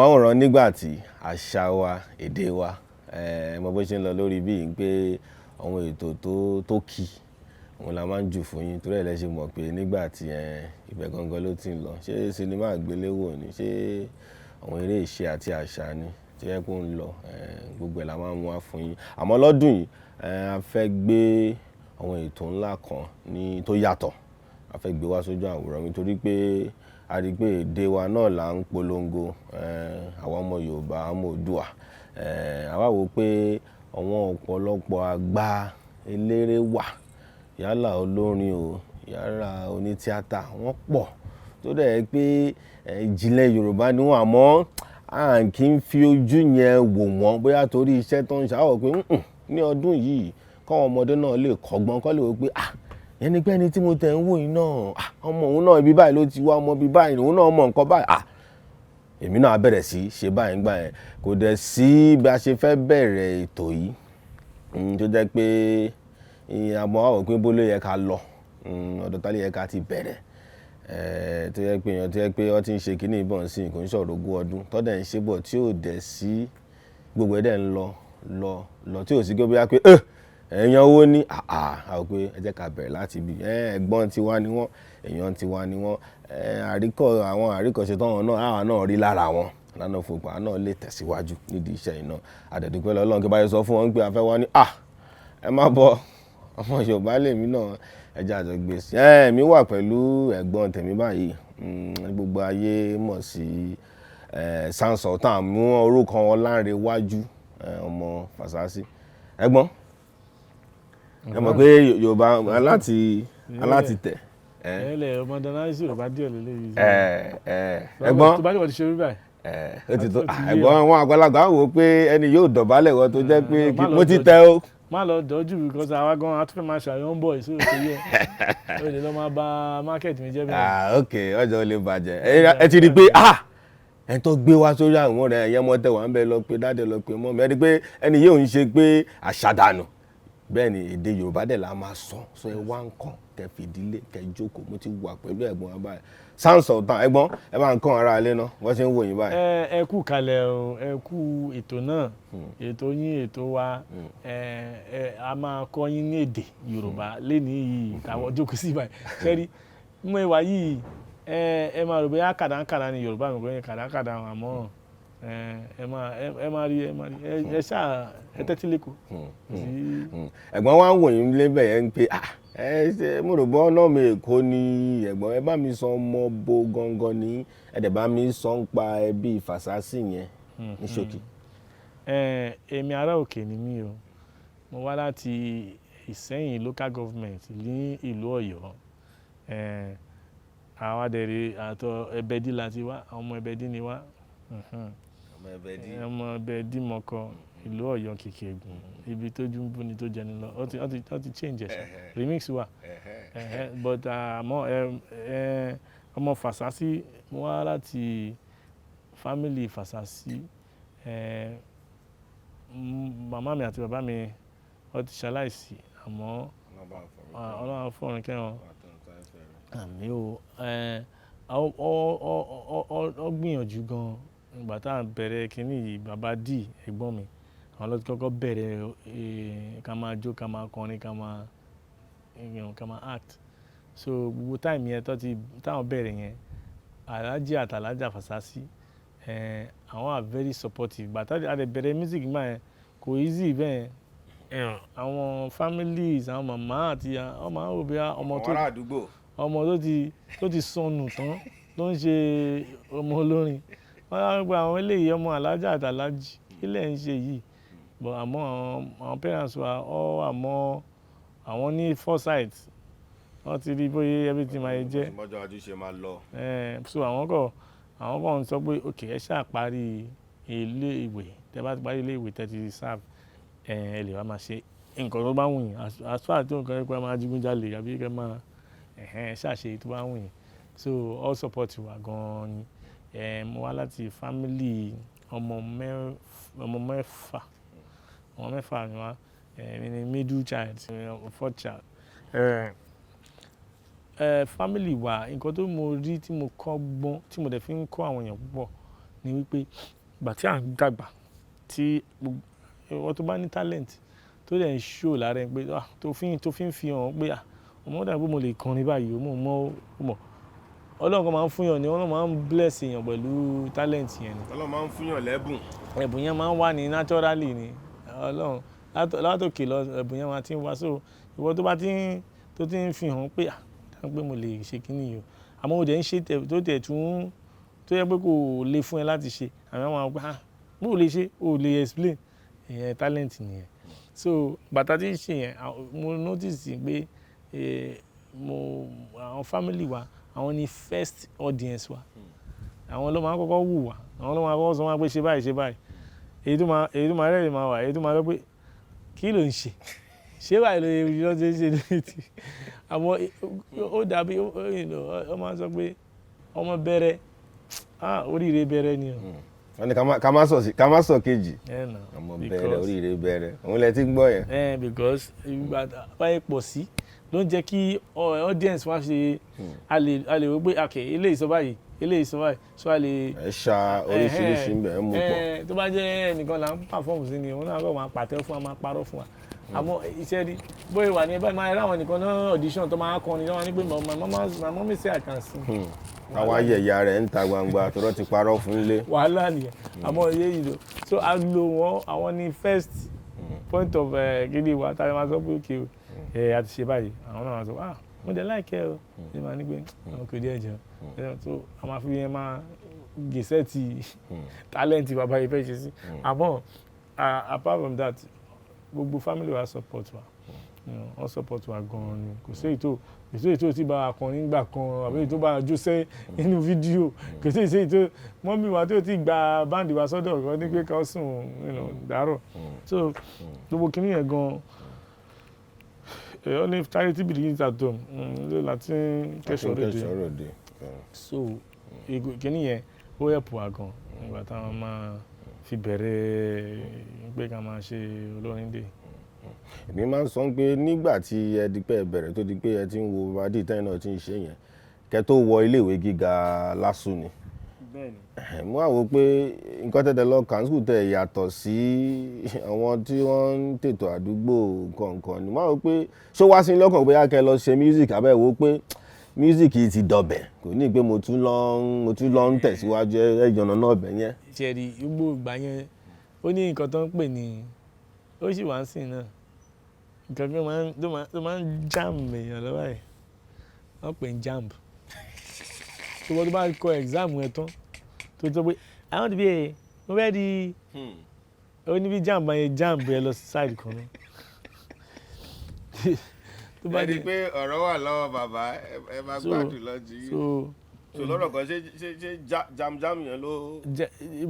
Máwòrán nígbà tí àṣà wa, èdè wa, ẹ mọ bó ṣe ń lọ lórí bíi pé àwọn ètò tó kì òun la máa ń jù fún yín, torí ẹ̀ lẹ ṣe mọ̀ pé nígbà tí ẹ ibẹ̀ gangan ló ti ń lọ. Ṣé sinimá àgbéléwò ni? Ṣé àwọn eré ìṣe àti àṣà ni tí ẹ kó ń lọ? Gbogbo ẹ̀ la máa ń mú wá fún yín. Àmọ́ lọ́dún yìí, a fẹ́ gbé àwọn ètò ńlá kan ní tó yàtọ̀. A fẹ́ gbé wá sójú àwòrán nítorí pé a rí pé èdè wa náà là ń polongo. Àwa ọmọ Yorùbá, ọmọ Oòduà. A wá wò pé àwọn ọ̀pọ̀lọpọ̀ àgbà eléré wà, yálà olórin o, yálà onítíátà, wọ́n pọ̀ tó dẹ̀ jẹ́ pé ìjìnlẹ̀ Yorùbá ni wọ́n, àmọ́ a kì í fi ojú yẹn wò wọ́n bóyá torí iṣẹ́ tó ń ṣe. A wò pé ní ọdún yìí, káwọn ọmọdé náà lè kọ́gbọ́n, kọ́ lè wò pé, ah, ẹni pé ẹni tí mo tẹ̀ ń wò yìí náà, ah, ọmọ òun náà ibi báyìí ló ti wá, ọmọ ibi báyìí òun náà mọ nǹkan báyìí, ah, èmi náà á bẹ̀rẹ̀ sí ṣe báyìí ńgbà yẹn. Kò dẹ̀ sí bí a ṣe fẹ́ bẹ̀rẹ̀ ètò yìí tó jẹ́ pé àmọ́ a wò pé bó ló yẹ ká lọ, ọ̀dọ̀ ta ló yẹ ká ti bẹ̀rẹ̀, tó jẹ́ pé èèyàn tó jẹ́ pé wọ́n ti ń ṣe kíní ìbọn sí kò ń ṣọ̀rọ̀ ogún ọdún tó dẹ̀ ń ṣe bọ̀ tí ò dẹ̀ sí, gbogbo ẹ̀ dẹ̀ ń lọ lọ lọ tí ò sí pé bóyá pé èèyàn owó ní àà. A wò pé ẹ jẹ́ ká bẹ̀rẹ̀ láti ibi ẹ̀gbọ́n tiwa ni wọ́n, èèyàn tiwa ni wọ́n, àríkọ̀ àwọn àríkọ̀ṣe táwọn náà àwa náà rí lára wọn lánàá fún pa náà lè tẹ̀síwájú nídìí iṣẹ́ iná. Àdẹ̀dúpẹ́ lọ́lọ́run kí bá yẹ sọ fún wọn pé a fẹ́ wá ní à ẹ má bọ̀, ọmọ Yorùbá lèmi náà, ẹ jẹ́ àjọ gbé sí ẹ. Mi wà pẹ̀lú ẹ̀gbọ́n tèmi báyìí, gbogbo ayé mọ̀ sí Sound Sultan, mú orúkọ wọn Lánrewájú ọmọ Fàsásí. Ẹ̀gbọ́n, ẹ mọ̀ pé Yorùbá aláti aláti tẹ̀. Ẹ lẹ modernize Yorùbá díẹ̀ lélẹ́yìí. Ẹ ẹ ẹ̀gbọ́n. Tó bá ní wọ́n ti ṣe rí báyìí. Ẹ ó ti tó. Ẹ̀gbọ́n, àwọn àgbàlagbà wò ó pé ẹni yóò dọ̀bálẹ̀ wọ́n tó jẹ́ pé mo ti tẹ o. Má lọ dọ́jú, because àwa gan a tún fẹ́ máa ṣàyọ̀ ń bọ̀ ìṣòro tó yẹ ó lè lọ máa bà market mi jẹ́ bẹ́ẹ̀. Ah, ok, ọjọ́ ò lè bàjẹ́. Ẹ ti rí i pé, ah, ẹni tó gbé wá sórí àwọn rẹ̀, ẹ̀yẹ́ mọ́ tẹ̀ wá ń bẹ lọ pé dáadé lọ pé mọ́ mi. Ẹ rí i pé ẹni yóò ń ṣe pé àṣàdànù bẹ́ẹ̀ ni, èdè Yorùbá dẹ̀ la máa sọ. Sọ ẹ wá nǹkan kẹ fìdílé kẹ jókòó. Mo ti wà pẹ̀lú ẹ̀gbọ́n wa báyìí, Sound Sultan. Ẹ̀gbọ́n, ẹ bá ń kàn ara ilé náà wọ́n ṣe ń wò yín báyìí. Ẹ kú kalẹ̀ o, ẹ kú ètò náà, ètò yín, ètò wa. Ẹ ẹ a máa kọ́ yín ní èdè Yorùbá lénìí yìí táwọn jókòó sí báyìí. Sẹ́rí mú ìwà yìí, ẹ máa rò bóyá kàdánkàdá ni Yorùbá mi, kò ní kàdánkàdá, àmọ́ ẹ máa rí, ẹ máa rí, ẹ ṣáà ẹ tẹ́tí lẹ́kọ̀ọ́. Ẹ̀gbọ́n wa ń wò yín lébẹ̀ yẹn ń pé, ah, ẹ ṣe mo rò bọ́ náà mi Èkó ni. Ẹ̀gbọ́n, ẹ bá mi sọ ọmọ bo gangan ní, ẹ dẹ̀ bá mi sọ ń pa ẹbí Fàsásì yẹn ní ṣókí. Èmi ará òkè ni mí o. Mo wá láti Ìsẹ́yìn Local Government ní ìlú Ọ̀yọ́. Àwa dẹ̀rẹ̀ àtọ Ẹbẹdí la ti wá, ọmọ Ẹbẹdí ni wá. Ọmọ Ẹbẹdí. Ọmọ Ẹbẹdí mọ̀kọ, ìlú Ọ̀yọ́ kìkì Ègùn, ibi tó jú ń bú ni tó jẹni lọ. Ó ti change ẹ̀, remix wà, but àmọ́ ọmọ Fàsásí, mo wá láti family Fàsásí. Màmá mi àti bàbá mi wọ́n ti ṣaláìsí, àmọ́ Ọlọ́run á fọ̀run kẹ́ wọn. Àmín o. Ó gbìyànjú gan. Ìgbà tá a bẹ̀rẹ̀ kíní yìí, bàbá D, ẹ̀gbọ́n mi, àwọn ló ti kọ́kọ́ bẹ̀rẹ̀ ká máa jó, ká máa kọrin, ká máa act. So gbogbo time yẹn tó ti táwọn bẹ̀rẹ̀ yẹn, Alhaji àti Alhaja Fasasi, àwọn are very supportive. Ìgbà tá a dẹ̀ bẹ̀rẹ̀ music nígbà yẹn, kò easy bẹ́ẹ̀. Àwọn families, àwọn màmá àti wọ́n máa ń rò bí ọmọ tó Àwọn ará àdúgbò. ọmọ tó ti sọnù tán ló ń ṣe ọmọ olórin. Wọ́n á gba àwọn eléyìí, ọmọ Alhaja àti Alhaji, kí lẹ̀ ń ṣe yìí? But àmọ́ àwọn parents wa, ọ́ wà mọ́ àwọn ní foresight. Wọ́n ti rí bóyá everything máa jẹ́. Bọ́jọ́ iwájú ṣe máa lọ. So àwọn kọ̀ ń sọ pé, okay, ẹ ṣáà parí ilé ìwé. Tẹ bá ti parí ilé ìwé, tẹ ti serve, ẹ lè wá máa ṣe nǹkan tó bá wù yín. As far as tí nǹkan pé ẹ máa digunjalè àbí kí ẹ máa ẹ̀hẹn, ẹ ṣáà ṣe èyí tó bá wù yín. So all support wa gan ni. Mo wá láti family ọmọ mẹ́fà. Ọmọ mẹ́fà ni wá. Èmi ni middle child, fourth child. Family wa, nǹkan tó mo rí tí mo kọ́ gbọ́n, tí mo dẹ̀ fi ń kọ́ àwọn èèyàn púpọ̀ ni wípé ìgbà tí à ń dàgbà, tí ìwọ tó bá ní talent tó dẹ̀ ń show lára ẹ pé, ah, tó fi ń fi hàn pé, ah, ọmọ dàbí pé mo lè kọrin báyìí, mo mọ̀, ó mọ̀. Ọlọ́run kan máa ń fún yàn ni, Ọlọ́run máa ń bless èèyàn pẹ̀lú talent yẹn ni. Ọlọ́run máa ń fún yàn lẹ́bùn. Ẹ̀bùn yẹn máa ń wà ní naturally ni. Ọlọ́run látòkè lọ ẹ̀bùn yẹn máa ti ń wá. So ìwọ tó bá ti ń tó ti ń fi hàn pé, ah, dàbí pé mo lè ṣe kíní yìí o, àmọ́ o dẹ̀ ń ṣe tó tẹ̀ tún tó yẹ pé kò le fún ẹ láti ṣe, àwọn máa wọ pé, ah, bó o lè ṣe, o lè explain ìyẹn, talent nìyẹn. So bàtà tí ń ṣe yẹn, mo notice pé mo àwọn family wa, àwọn ni first audience wa. Àwọn ló máa ń kọ́kọ́ wù wá, àwọn ló máa kọ́kọ́ sọ wá pé ṣe báyìí, ṣe báyìí. Èyí tó máa rẹ́rìn máa wà, èyí tó máa lọ pé kí ló ń ṣe, ṣé báyìí ló yẹ ló ṣe ń ṣe létí. Àmọ́ ó dàbí ó máa ń sọ pé ọmọ bẹ̀rẹ̀, ah, oríire bẹ̀rẹ̀ ni o. Wọ́n ní ká má sọ kejì. Ẹ nà. Ọmọ bẹ̀rẹ̀, oríire bẹ̀rẹ̀, òun lẹ ti ń gbọ́ yẹn. Ẹ because ìgbà báyìí pọ̀ sí ló ń jẹ́ kí audience wá ṣe a lè wò pé, ok, eléyìí sọ báyìí, eléyìí sọ báyìí, so a lè. Ẹ ṣa oríṣiríṣi ń bẹ̀ ń mú pọ̀. Tó bá jẹ́ ẹnìkan là ń perform sí ni, òun náà kọ́ máa pàtẹ́ fún wa, máa parọ́ fún wa. Àmọ́ iṣẹ́ rí bóyá wà ní báyìí, máa rí àwọn nìkan náà audition tó máa kọrin náà ní pé my mommy say I can sing. Àwa ayẹyẹ rẹ̀ ń ta gbangba tó ti parọ́ fún ilé. Wàhálà nìyẹn. Àmọ́ iye yìí lò, so a lò wọ́n, àwọn ní first point of gidi wa tá a máa sọ pé, okay o, ẹ a ti ṣe báyìí. Àwọn náà máa sọ, ah, mo dẹ̀ like ẹ o, ẹ máa ní pé àwọn kò díẹ̀ jẹun, so a máa fi yẹn máa gèsè ti talent bàbá yìí fẹ́ ṣe sí. Àmọ́ apart from that, gbogbo family wa support wa, wọ́n support wa gan-an ni. Kò sí èyí tó ti bá wa kọrin nígbà kan, àbí èyí tó bá wa jó sẹ́ nínú fídíò, kò sí èyí tó mummy wa tó ti gba band wa sọ́dọ̀ kan ní pé ká sùn dàárọ̀. So gbogbo kìíní yẹn gan-an, ó ní charity begins at home ló láti kẹ́sọ̀ ròde. So kìíní yẹn ó help wa gan nígbà táwọn máa fi bẹ̀rẹ̀ pé ká máa ṣe olórin dé. Èmi máa ń sọ pé nígbà tí ẹ di pé ẹ bẹ̀rẹ̀, tó di pé ẹ ti ń wo bàdí tẹ́yìn náà ti ń ṣe yẹn, kẹ́ tó wọ iléèwé gíga LASU ni. Bẹ́ẹ̀ni. Mo wá wò pé nǹkan tẹ́tẹ́ lọ council tẹ̀ yàtọ̀ sí àwọn tí wọ́n ń tètò àdúgbò nǹkan ni. Mo wá wò pé ṣó wá sí lọ́kàn bóyá kẹ́ lọ ṣe music, àbẹ́ wò pé music yìí ti dọ̀bẹ̀, kò ní pé mo tún lọ ń tẹ̀síwájú ẹ̀yànnà náà bẹ̀ yẹn. Ṣẹ̀rí gbogbo ìgbà yẹn, ó ní nǹkan tó ń pè ní, ó sì wá ń sìn náà, nǹkan tó máa ń jam èèyàn lọ́wọ́ ẹ̀, wọ́n pè ní JAMB. Tó bá kọ exam ẹ̀ tán, tó tó pé I want to be a, mo fẹ́ di, ó ní bí JAMB yẹn JAMB ẹ lọ sí side kan náà. Tó bá di pé ọ̀rọ̀ wà lọ́wọ́ bàbá, ẹ máa gbádùn lọ́jọ́ yìí. So lọ́rọ̀ kan, ṣé jam jam yẹn ló.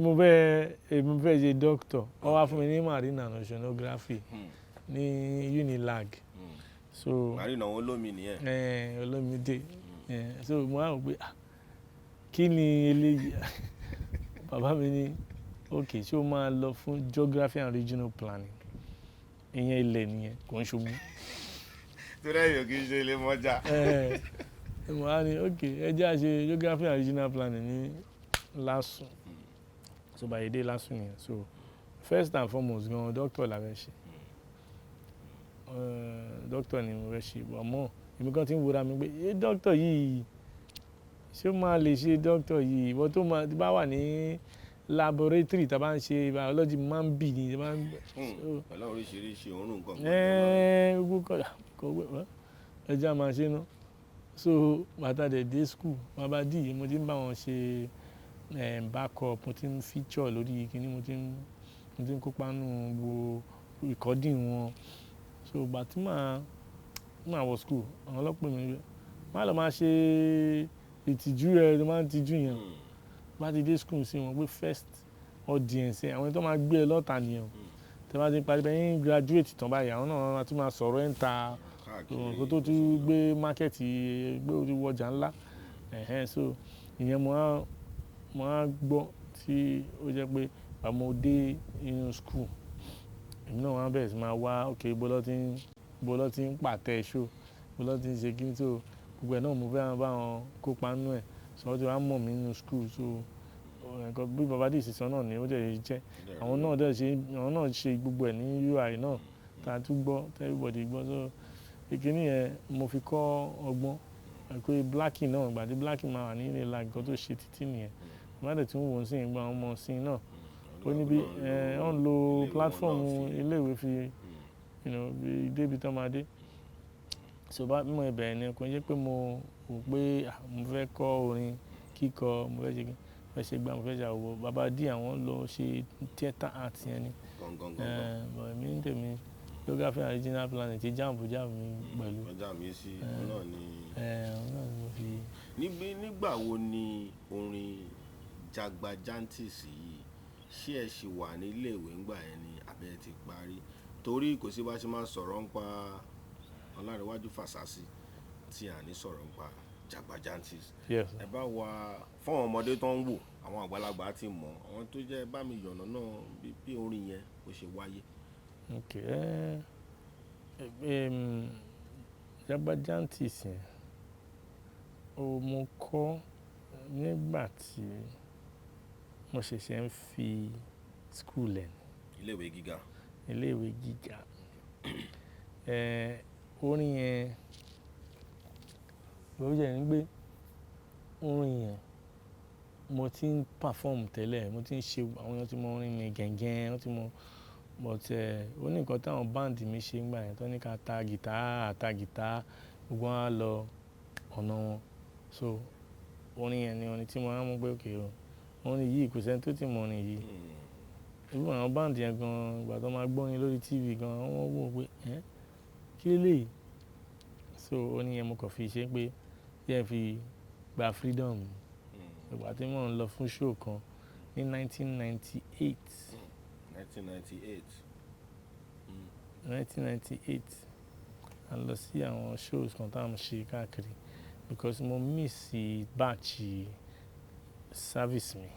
Mo fẹ́ ṣe doctor. Wọ́n wá fún mi ní marine and oceanography ní Unilag. So marine, àwọn olómi nìyẹn. Ẹ olómi dé. So mo wá rò pé, ah, kí ni eléyìí? Bàbá mi ní, ok, ṣé o máa lọ fún geography and regional planning? Ìyẹn ilẹ̀ nìyẹn, kò ń ṣubú. Torí ẹ̀yọ̀ kì í ṣe ilé mọ́jà. Mo wá ní, ok, ẹ jẹ́ à ṣe geography and regional planning ní LASU. So by the day LASU nìyẹn. So first and foremost gan, doctor la fẹ́ ṣe. Doctor ni mo fẹ́ ṣe. Àmọ́ èmi kan tí ń wúra mi pé ṣé doctor yìí, ṣé ó máa lè ṣe doctor yìí? Ìwọ tó máa bá wà ní laboratory tí a bá ń ṣe biology máa ń bì ní. Pẹ̀lú oríṣiríṣi òórùn nǹkan. Gbogbo kọ́ ẹ jẹ́ a máa ṣe ná. So bàtà dẹ̀ dé school, bàbá dì, mo ti ń bá wọn ṣe backup, mo ti ń feature lórí kíní, mo ti ń kópa nínú gbogbo recording wọn. So ìgbà tí màá wọ school, àwọn ọlọ́pàá mi, má lọ máa ṣe ìtìjú ẹ tó máa ń tijú yẹn. Bá ti dé school sí wọn pé first audience ẹ, àwọn tó máa gbé ẹ lọ́ta nìyẹn o. Tí wọ́n bá ti parí bẹ́ẹ̀ yín graduate tán báyìí, àwọn náà máa tún máa sọ̀rọ̀ ẹ̀ ń ta kó tó tún gbé market, gbé orí wọjà ńlá. Ẹ̀hẹn, so ìyẹn mo á gbọ́ tí ó jẹ́ pé ìgbà mo dé inú school, èmi náà wá bẹ̀rẹ̀ sí máa wá, okay, ibo ló ti ń pàtẹ show, ibo ló ti ń ṣe kíni. So gbogbo ẹ̀ náà mo fẹ́ bá wọn kópa nínú ẹ̀. So wọ́n ti wá mọ̀ mí nínú school. So Nǹkan bí Baba Dee ṣe sọ náà ni ó dẹ̀ jẹ́. Àwọn náà dẹ̀ ṣe, àwọn náà ṣe gbogbo ẹ̀ ní UI náà tá a tún gbọ́, tí everybody gbọ́. So ìkíní yẹn mo fi kọ́ ọgbọ́n pé Blackie náà, ìgbà tí Blackie máa wà ní Unilag, nǹkan tó ṣe títí nìyẹn. Má dẹ̀ tún wò ó sí ìgbà àwọn ọmọ ọ̀sìn náà, ó ní bí ẹ wọ́n ń lo platform ilé ìwé fi bí débi tán máa dé. So bá bí mo bẹ̀rẹ̀ ni, kò ń ṣe pé mo wò pé ah, mo fẹ́ kọ́ orin kíkọ, mo fẹ́ ṣe kí, mo fẹ́ ṣe gbá, mo fẹ́ ṣe àwo. Baba Dee àwọn lọ ṣe theatre art yẹn ni. Gangan gangan. But èmi ń tèmi, geography and regional planning ti JAMB JAMB mi pẹ̀lú. Ọjà mi sí òun náà ni. Òun náà ni mo fi. Nígbà wo ni orin Jagbajantis yìí, ṣé ẹ ṣì wà ní ilé ìwé ńgbà yẹn ni àbí ẹ ti parí? Torí kò sí bá ṣe máa sọ̀rọ̀ ń pa Ọlárẹ̀wájú Fàsásí tí à ní sọ̀rọ̀ ń pa Jagbajantis. Yes. Ẹ bá wa fún àwọn ọmọdé tó ń wò, àwọn àgbàlagbà ti mọ̀, àwọn tó jẹ́ bá mi yànnà náà bí orin yẹn ó ṣe wáyé. Okay. Jagbajantis yẹn, mo kọ́ nígbà tí mo ṣẹ̀ṣẹ̀ ń fi school lẹ̀ ní. Ilé ìwé gíga. Ilé ìwé gíga. Orin yẹn, bó jẹ́ ní pé orin yẹn mo ti ń perform tẹ́lẹ̀, mo ti ń ṣe, àwọn èèyàn tí mọ orin mi gẹ̀ngẹ̀n, wọ́n ti mọ̀. But ó ní nǹkan tí àwọn band mi ṣe nígbà yẹn, tó ní ká ta guitar, ta guitar, gbogbo wọn á lọ ọ̀nà wọn. So orin yẹn ni orin tí mo máa ń mú pé okay o, orin yìí kò sí ẹni tó ti mọ orin yìí. Even àwọn band yẹn gan, ìgbà tó máa gbọ́ orin lórí TV gan, wọ́n wò pé ẹ́ kí leléyìí? So orin yẹn mo kàn fi ṣe pé jẹ́ fi gba freedom. Ìgbà tí mò ń lọ fún show kan ní 1998. 1998. 1998, a lọ sí àwọn shows kan tá à ń ṣe káàkiri because mo miss batch service mi.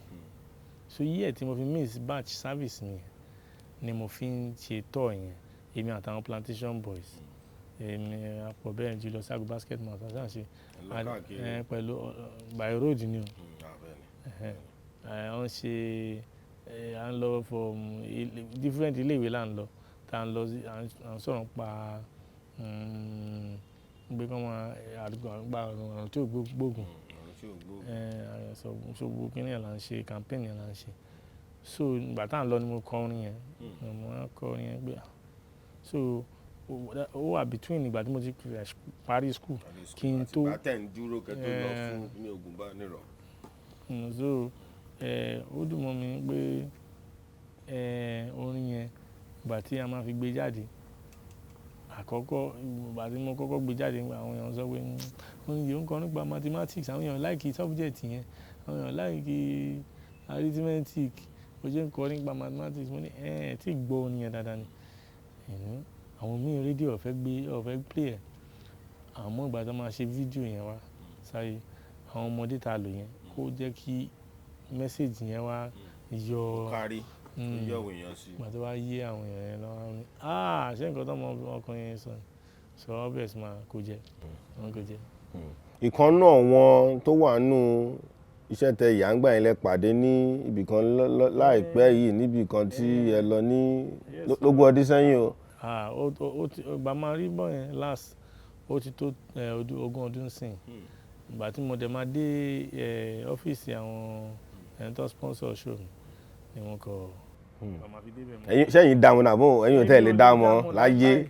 So year tí mo fi miss batch service mi ni mo fi ń ṣe tour yẹn, èmi àtàwọn Plantation Boys. Èmi àpọ̀ bẹ́ẹ̀ jù lọ sí Ago Basket Mouth àti àṣẹ. Ẹ lọ káàkiri. Pẹ̀lú by road ni o. Ah, bẹ́ẹ̀ ni. Wọ́n ṣe, à ń lọ from different ilé ìwé là ń lọ. Tá ń lọ sí, à ń sọ̀rọ̀ pa, pé kí wọ́n máa, àdúgbò, gba àrùn tí ò gbóògùn. Àrùn tí ò gbóògùn. So gbogbo kíní yẹn là ń ṣe, campaign yẹn là ń ṣe. So ìgbà tá ń lọ ni mo kọ orin yẹn. Mo máa kọ orin yẹn pé ah. So ó wà between ìgbà tí mo ti parí school kí n tó. Àti ìgbà tẹ̀ ń dúró kẹ́ tó lọ fún ní Ògùnbánirọ̀. So ó dùn mọ́ mi pé orin yẹn ìgbà tí a máa fi gbé jáde, àkọ́kọ́ ìgbà tí mo kọ́kọ́ gbé jáde, àwọn èèyàn sọ pé orin yìí ó ń kọ nípa mathematics, àwọn èèyàn like subject yẹn, àwọn èèyàn like arithmetic, ó ṣe ń kọ nípa mathematics. Mo ní ẹ tí gbọ́ orin yẹn dáadáa ni. Àwọn mìíràn rédíò ò fẹ́ gbé, ò fẹ́ play ẹ̀. Àmọ́ ìgbà tí wọ́n máa ṣe fídíò yẹn wá sáyé, àwọn ọmọdé ta lò yẹn kó jẹ́ kí message yẹn wá yọ. Kárí, ó yọ àwọn èèyàn sí. Ìgbà tó wá yé àwọn èèyàn yẹn lọ́wọ́ ní, "Ah, ṣé nǹkan tó ọmọ ọkùnrin yẹn sọ ni?" So wọ́n bẹ̀rẹ̀ sí máa kó jẹ, wọ́n kó jẹ. Ìkan náà wọn tó wà nínú iṣẹ́ tẹ ìyá ń gbà yín lẹ pàdé ní ibìkan láìpẹ́ yìí, níbì kan tí ẹ lọ ní lógún ọdún sẹ́yìn o. Ah, ó ti, ìgbà máa rí bọ́ yẹn last, ó ti tó 20 ọdún sìn. Ìgbà tí mo dẹ̀ máa dé ọ́fíìsì àwọn ẹni tó sponsor show mi ni wọ́n kọ. Ìgbà máa fi dé bẹ̀ mọ́. Ẹ̀yin sẹ́yìn dá wọn àbọ̀ ẹ̀yin ò tẹ́ lè dá wọn láyé?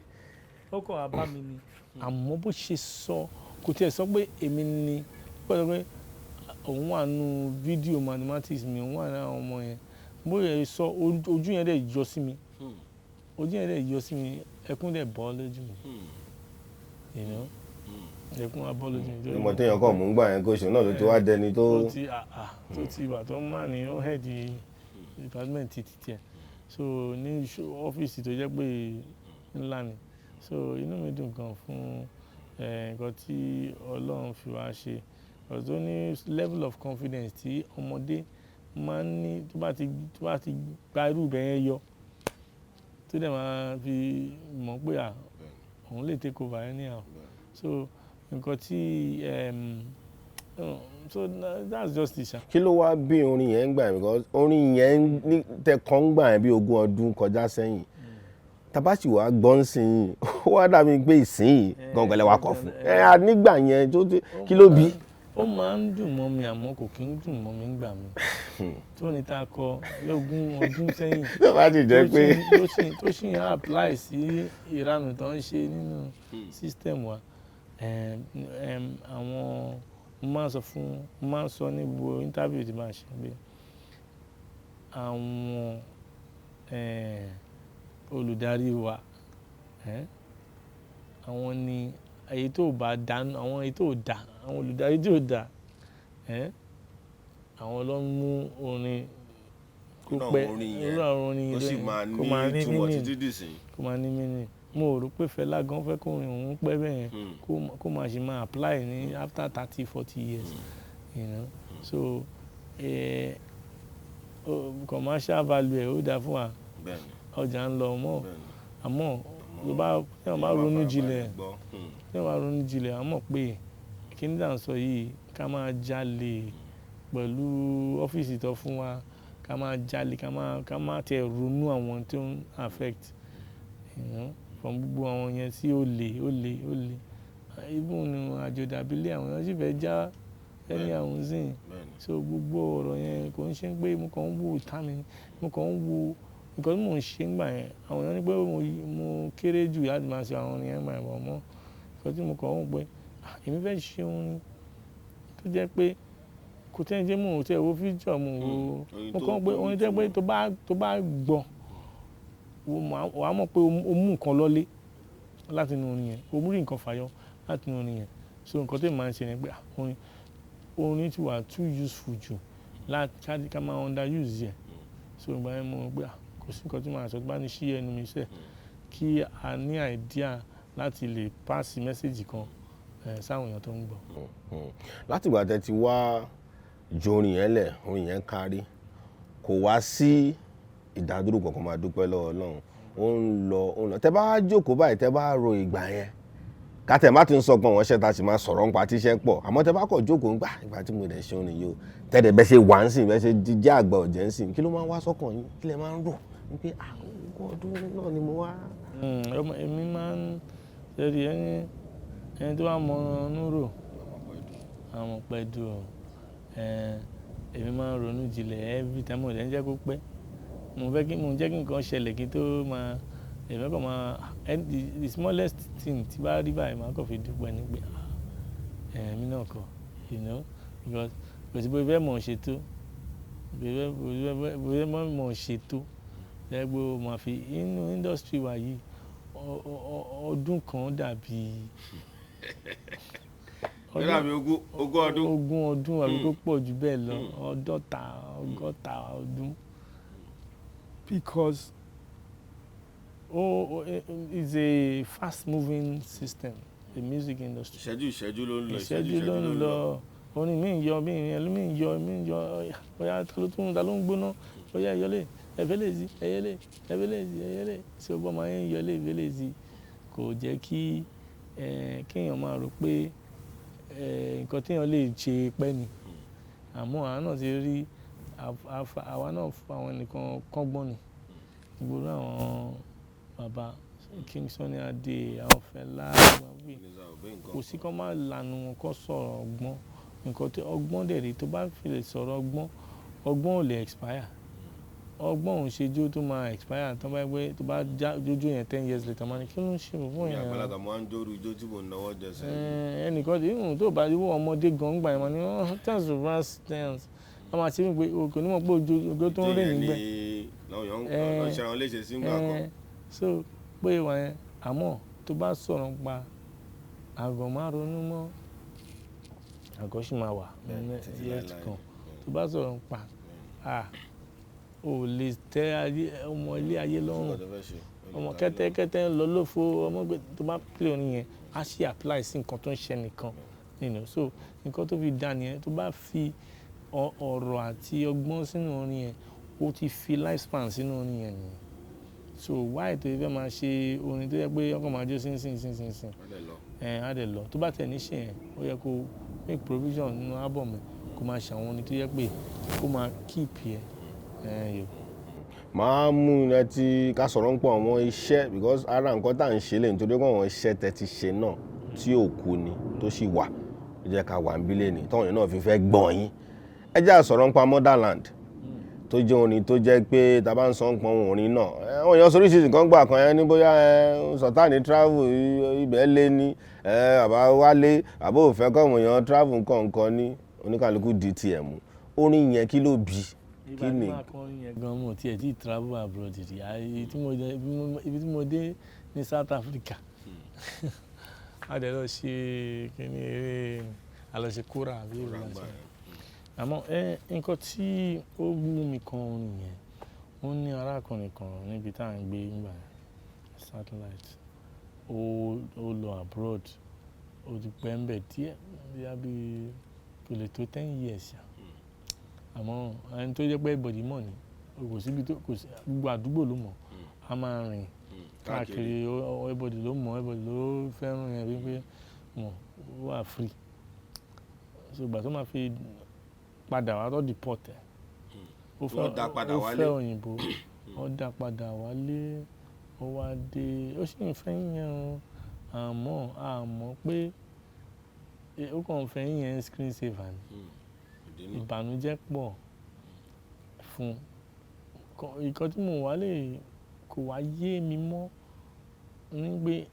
Ó kàn wá bá mi ni. Àmọ́ bó ṣe sọ, kò tí ẹ sọ pé èmi ni, ó sọ pé òun wà nínú fídíò mathematics mi, òun wà nínú àwọn ọmọ yẹn. Bó ṣe sọ, ojú yẹn dẹ̀ yọ sí mi. Ojú yẹn dẹ̀ yọ sí mi, ẹkún dẹ̀ bọ́ lójú mi. Ẹkún wá bọ́ lójú mi. Ọmọ téèyàn kàn mú gbà yẹn kó ṣe náà ló ti wá dẹni tó. Tó ti, tó ti wà tó máa ní ó head department ti tiẹ̀. So ní ọ́fíìsì tó jẹ́ pé ńlá ni. So inú mi dùn gan fún nǹkan tí Ọlọ́run fi wá ṣe. Because ó ní level of confidence tí ọmọdé máa ń ní tó bá ti gba irú ibẹ̀ yẹn yọ, tó dẹ̀ máa fi mọ̀ pé à, òun lè take over anyhow. So nǹkan tí So that's just it, ṣá. Kí ló wá bí orin yẹn ń gbà yẹn? Because orin yẹn ní tẹkàn ń gbà yẹn bí 20 ọdún kọjá sẹ́yìn, tabasi wa gbọ́n sí i, ó wá dàbí pé ìsín gangan lẹ wá kọ fún ẹ à nígbà yẹn tó kí ló bí? Ó máa ń dùn mọ́ mi, àmọ́ kò kí ń dùn mọ́ mi ńgbà mi tó ní tá a kọ lógún ọdún sẹ́yìn Tó bá sì jẹ́ pé tó sì ń apply sí ìranù tó ń ṣe nínú system wa. Àwọn mo máa ń sọ fún, mo máa ń sọ ní gbogbo interview tí màá ṣe pé àwọn olùdarí wa, àwọn ni èyí tó bá dá, àwọn èyí tó dá, àwọn olùdarí tí ò dá, àwọn ló ń mú orin kó Irú pẹ́, àwọn orin yẹn, irú àwọn orin ó sì yẹn máa kó máa ní ní ìtumọ̀ meaning, títí dìsín. Kó máa ní meaning. Mo rò pé Fẹlá gan fẹ́ kó orin òun pẹ́ bẹ́ẹ̀ yẹn, kó máa ṣe máa apply ní after 30, 40 years. So commercial value ẹ̀ ó dáa fún wa, ọjà ń lọ mọ́, àmọ́ ló bá tí wọ́n bá ronú jinlẹ̀, tí wọ́n bá ronú jinlẹ̀, a mọ̀ pé kí ní à ń sọ yìí, ká máa jalè pẹ̀lú ọ́fíìsì tó fún wa, ká máa jalè, ká máa tẹ ronú àwọn tó ń affect, from gbogbo àwọn yẹn sí olè, olè, olè. Even àjòdàbílẹ̀ àwọn èèyàn sì fẹ́ já ẹni àwọn sìn. So gbogbo ọ̀rọ̀ yẹn kò ń ṣe pé mo kàn ń wo ìta mi, mo kàn ń wo nǹkan tí mò ń ṣe nígbà yẹn. Àwọn èèyàn ní pé mo kéré jù láti máa ṣe àwọn orin yẹn nígbà yẹn, but mọ́ nǹkan tí mo kàn ń wò pé, ah, èmi fẹ́ ṣe orin tó jẹ́ pé kò tí ẹ̀ jẹ́ mò ń tẹ̀ wo future, mo wo, mo kàn ń pé orin tó jẹ́ pé tó bá gbọ́, wà á mọ̀ pé o mú nǹkan lọ́lé láti inú orin yẹn, o mú rí nǹkan fàyọ láti inú orin yẹn. So nǹkan tí èmi máa ń ṣe ni pé, ah, orin ti wà too useful jù láti ká máa underuse ẹ̀. So ìgbà yẹn mo mọ̀ pé, ah, kò sí nǹkan tí màá sọ tí bá ní ṣí ẹnu mi sẹ́ kí a ní idea láti lè pass message kan sáwọn èèyàn tó ń gbọ́. Láti ìgbà tẹ́ ti wá ju orin yẹn lẹ̀, orin yẹn kárí, kò wá sí ìdádúró kankan. Máa dúpẹ́ lọ́wọ́ Ọlọ́run, ó ń lọ, ó ń lọ. Tẹ́ bá jókòó báyìí, tẹ́ bá ro ìgbà yẹn, kátẹ̀ má ti ń sọ pé wọ́n ṣẹ́ ta sì máa sọ̀rọ̀ nípa tíṣẹ́ pọ̀, àmọ́ tẹ́ bá kọ̀ jókòó ń gbà ìgbà tí mo dẹ̀ ṣe orin yìí o, tẹ́lẹ̀ bẹ́ ṣe wà ń sìn, bẹ́ ṣe jẹ́ àgbà ọ̀jẹ̀ ń sìn, kí ló máa ń wá sọ́kàn yín? Kí lẹ máa ń rò wípé 20 ọdún náà ni mo wá? Èmi máa ń ṣe rí ẹni tó bá mọ inú rò, àwọn pẹ̀dù ọ̀. Èmi máa ń ronú jinlẹ̀ every time, mo dẹ̀ ń jẹ́ kó pẹ́. Mo fẹ́ kí, mo ń jẹ́ kí nǹkan ṣẹlẹ̀ kí n tó máa, èmi kàn máa, the smallest thing tí bá rí báyìí, màá kàn fi dúpẹ́ ní pé, ah, èmi náà kọ́, because kò sí bó fẹ́ mọ̀ ṣe tó, bó fẹ́ mọ̀ ṣe tó. Jẹ́ pé o máa fi inú industry wa yìí, ọdún kan dàbí Ó dàbí 20 ọdún. 20 ọdún àbí kó pọ̀ jù bẹ́ẹ̀ lọ, 50, 60 ọdún. Because oh, it's a fast moving system, the music industry. Ìṣẹ́jú ìṣẹ́jú ló ń lọ. Ìṣẹ́jú ló ń lọ. Orin mi ń yọ, mi ń yọ, mi ń yọ, mi ń yọ, bóyá ta ló tún, ta ló ń gbóná, bóyá ẹyọlé, ẹfẹlẹ sí, ẹyẹlé, ẹfẹlẹ sí, ẹyẹlé. Ṣé o gbọ́ máa ń yọlé, ẹfẹlẹ sí? Kò jẹ́ kí kéèyàn máa rò pé nǹkan tí èèyàn lè ṣe pẹ́ ni. Àmọ́ àwa náà ti rí, àwa náà fún àwọn ẹnìkan kọ́gbọ́n ni. Gbogbo àwọn bàbá King Sunny Adé, àwọn Fẹlá, kò sí kó má lanu wọn kó sọ̀rọ̀ ọgbọ́n. Nǹkan tí ọgbọ́n dẹ̀ rí, tó bá fi lè sọ̀rọ̀ ọgbọ́n, ọgbọ́n ò lè expire. Ọgbọ́n ò ń ṣe ijó tó máa expire, tó bá gbé, tó bá já jójó yẹn 10 years later, máa ní kí ló ń ṣe bọ̀bọ́ Ní yẹn? àgbàlagbà máa ń dóru ijó tí mò ń náwó jẹsẹ̀. Ẹnìkan tí ìhùn tó bá wọ ọmọdé gan gbà yẹn máa ní, "Oh, dance reverse dance." Wọ́n máa ṣe wípé o kò ní mọ̀ pé ojú tó ń rìn nígbẹ́. Làwọn èèyàn ń ṣe àwọn léṣe sí ńgbà kan. So pé wà yẹn, àmọ́ tó bá sọ̀rọ̀ pa àgọ́ máa ronú mọ́, àgọ́ sì máa wà ní years to come. Tó bá sọ̀rọ̀ pa, ah, o lè tẹ́ ayé, ọmọ ilé ayé lọ́rùn. Ọmọ kẹ́tẹ́kẹ́tẹ́ ń lọ lófo, ọmọ gbé tó bá play orin yẹn, á sì apply sí nǹkan tó ń ṣe nìkan. So nǹkan tó fi dá nìyẹn, tó bá fi ọ̀rọ̀ àti ọgbọ́n sínú orin yẹn, ó ti fi lifespan sínú orin yẹn nìyẹn. So why tó fẹ́ máa ṣe orin tó yẹ pé ọkàn máa jó sín sín sín sín sín, ẹ̀ á dẹ̀ lọ? Tó bá tẹ̀ ní ṣe yẹn, ó yẹ kó make provision nínú album ẹ̀, kó máa ṣe àwọn orin tó yẹ pé kó máa keep yẹ ẹ̀ yòó. Máa mú ẹ tí ká sọ̀rọ̀ ń pọ̀ àwọn iṣẹ́, because ara nǹkan tá à ń ṣe lè nítorí pé àwọn iṣẹ́ tẹ ti ṣe náà tí ò kú ni tó sì wà, ó jẹ́ ká wà ń bílẹ̀ ní tọ́wọ̀n yẹn náà fi fẹ́ gbọ̀n yín. Ẹ jẹ́ à sọ̀rọ̀ ń pa Motherland, tó jẹ́ orin tó jẹ́ pé tá a bá ń sọ ń pọn orin náà, àwọn èèyàn oríṣiríṣi nǹkan gbà kan yẹn ní bóyá ẹ Sultan travel ibẹ̀ lé ní ẹ bàbá wálé àbó òfẹ́ kọ́ àwọn èèyàn travel nǹkan ní oníkàlùkù di tiẹ̀ mú. Orin yẹn, kí ló bí? Kí ni? Ìgbà tí màá kọrin yẹn gan, mo tiẹ̀ tí travel abroad rí. Ibi tí mo dé ní South Africa, a dẹ̀ lọ ṣe kíní eré, a lọ ṣe kóra àbí èrò la ṣe. Àmọ́ nǹkan tí ó mú mi kọ orin yẹn, ó ní arákùnrin kan níbi tí à ń gbé nígbà yẹn, Satellite. Ó lọ abroad, ó ti pẹ́ ń bẹ̀ díẹ̀, bóyá bí kò lè tó 10 years ṣá. Àmọ́ ẹni tó jẹ́ pé everybody mọ̀ ni, kò sí ibi tó, kò sí, gbogbo àdúgbò ló mọ̀. A máa rìn káàkiri, everybody ló mọ̀, everybody ló fẹ́ràn ẹ̀ wípé mọ̀, ó wà free. So ìgbà tó máa fi padà wá tó deport ẹ̀, ó fẹ́, Wọ́n dá padà ó wálé. fẹ́ òyìnbó, ó dá padà wálé, ó wá dé, ó sì ń fẹ́ yẹn o. Àmọ́ a mọ̀ pé ó kàn ń fẹ́ yẹn screen saver ni. Ìbànújẹ́ pọ̀ fún un. Nǹkan tí mo wà lè kò wá yé mi mọ́ ní pé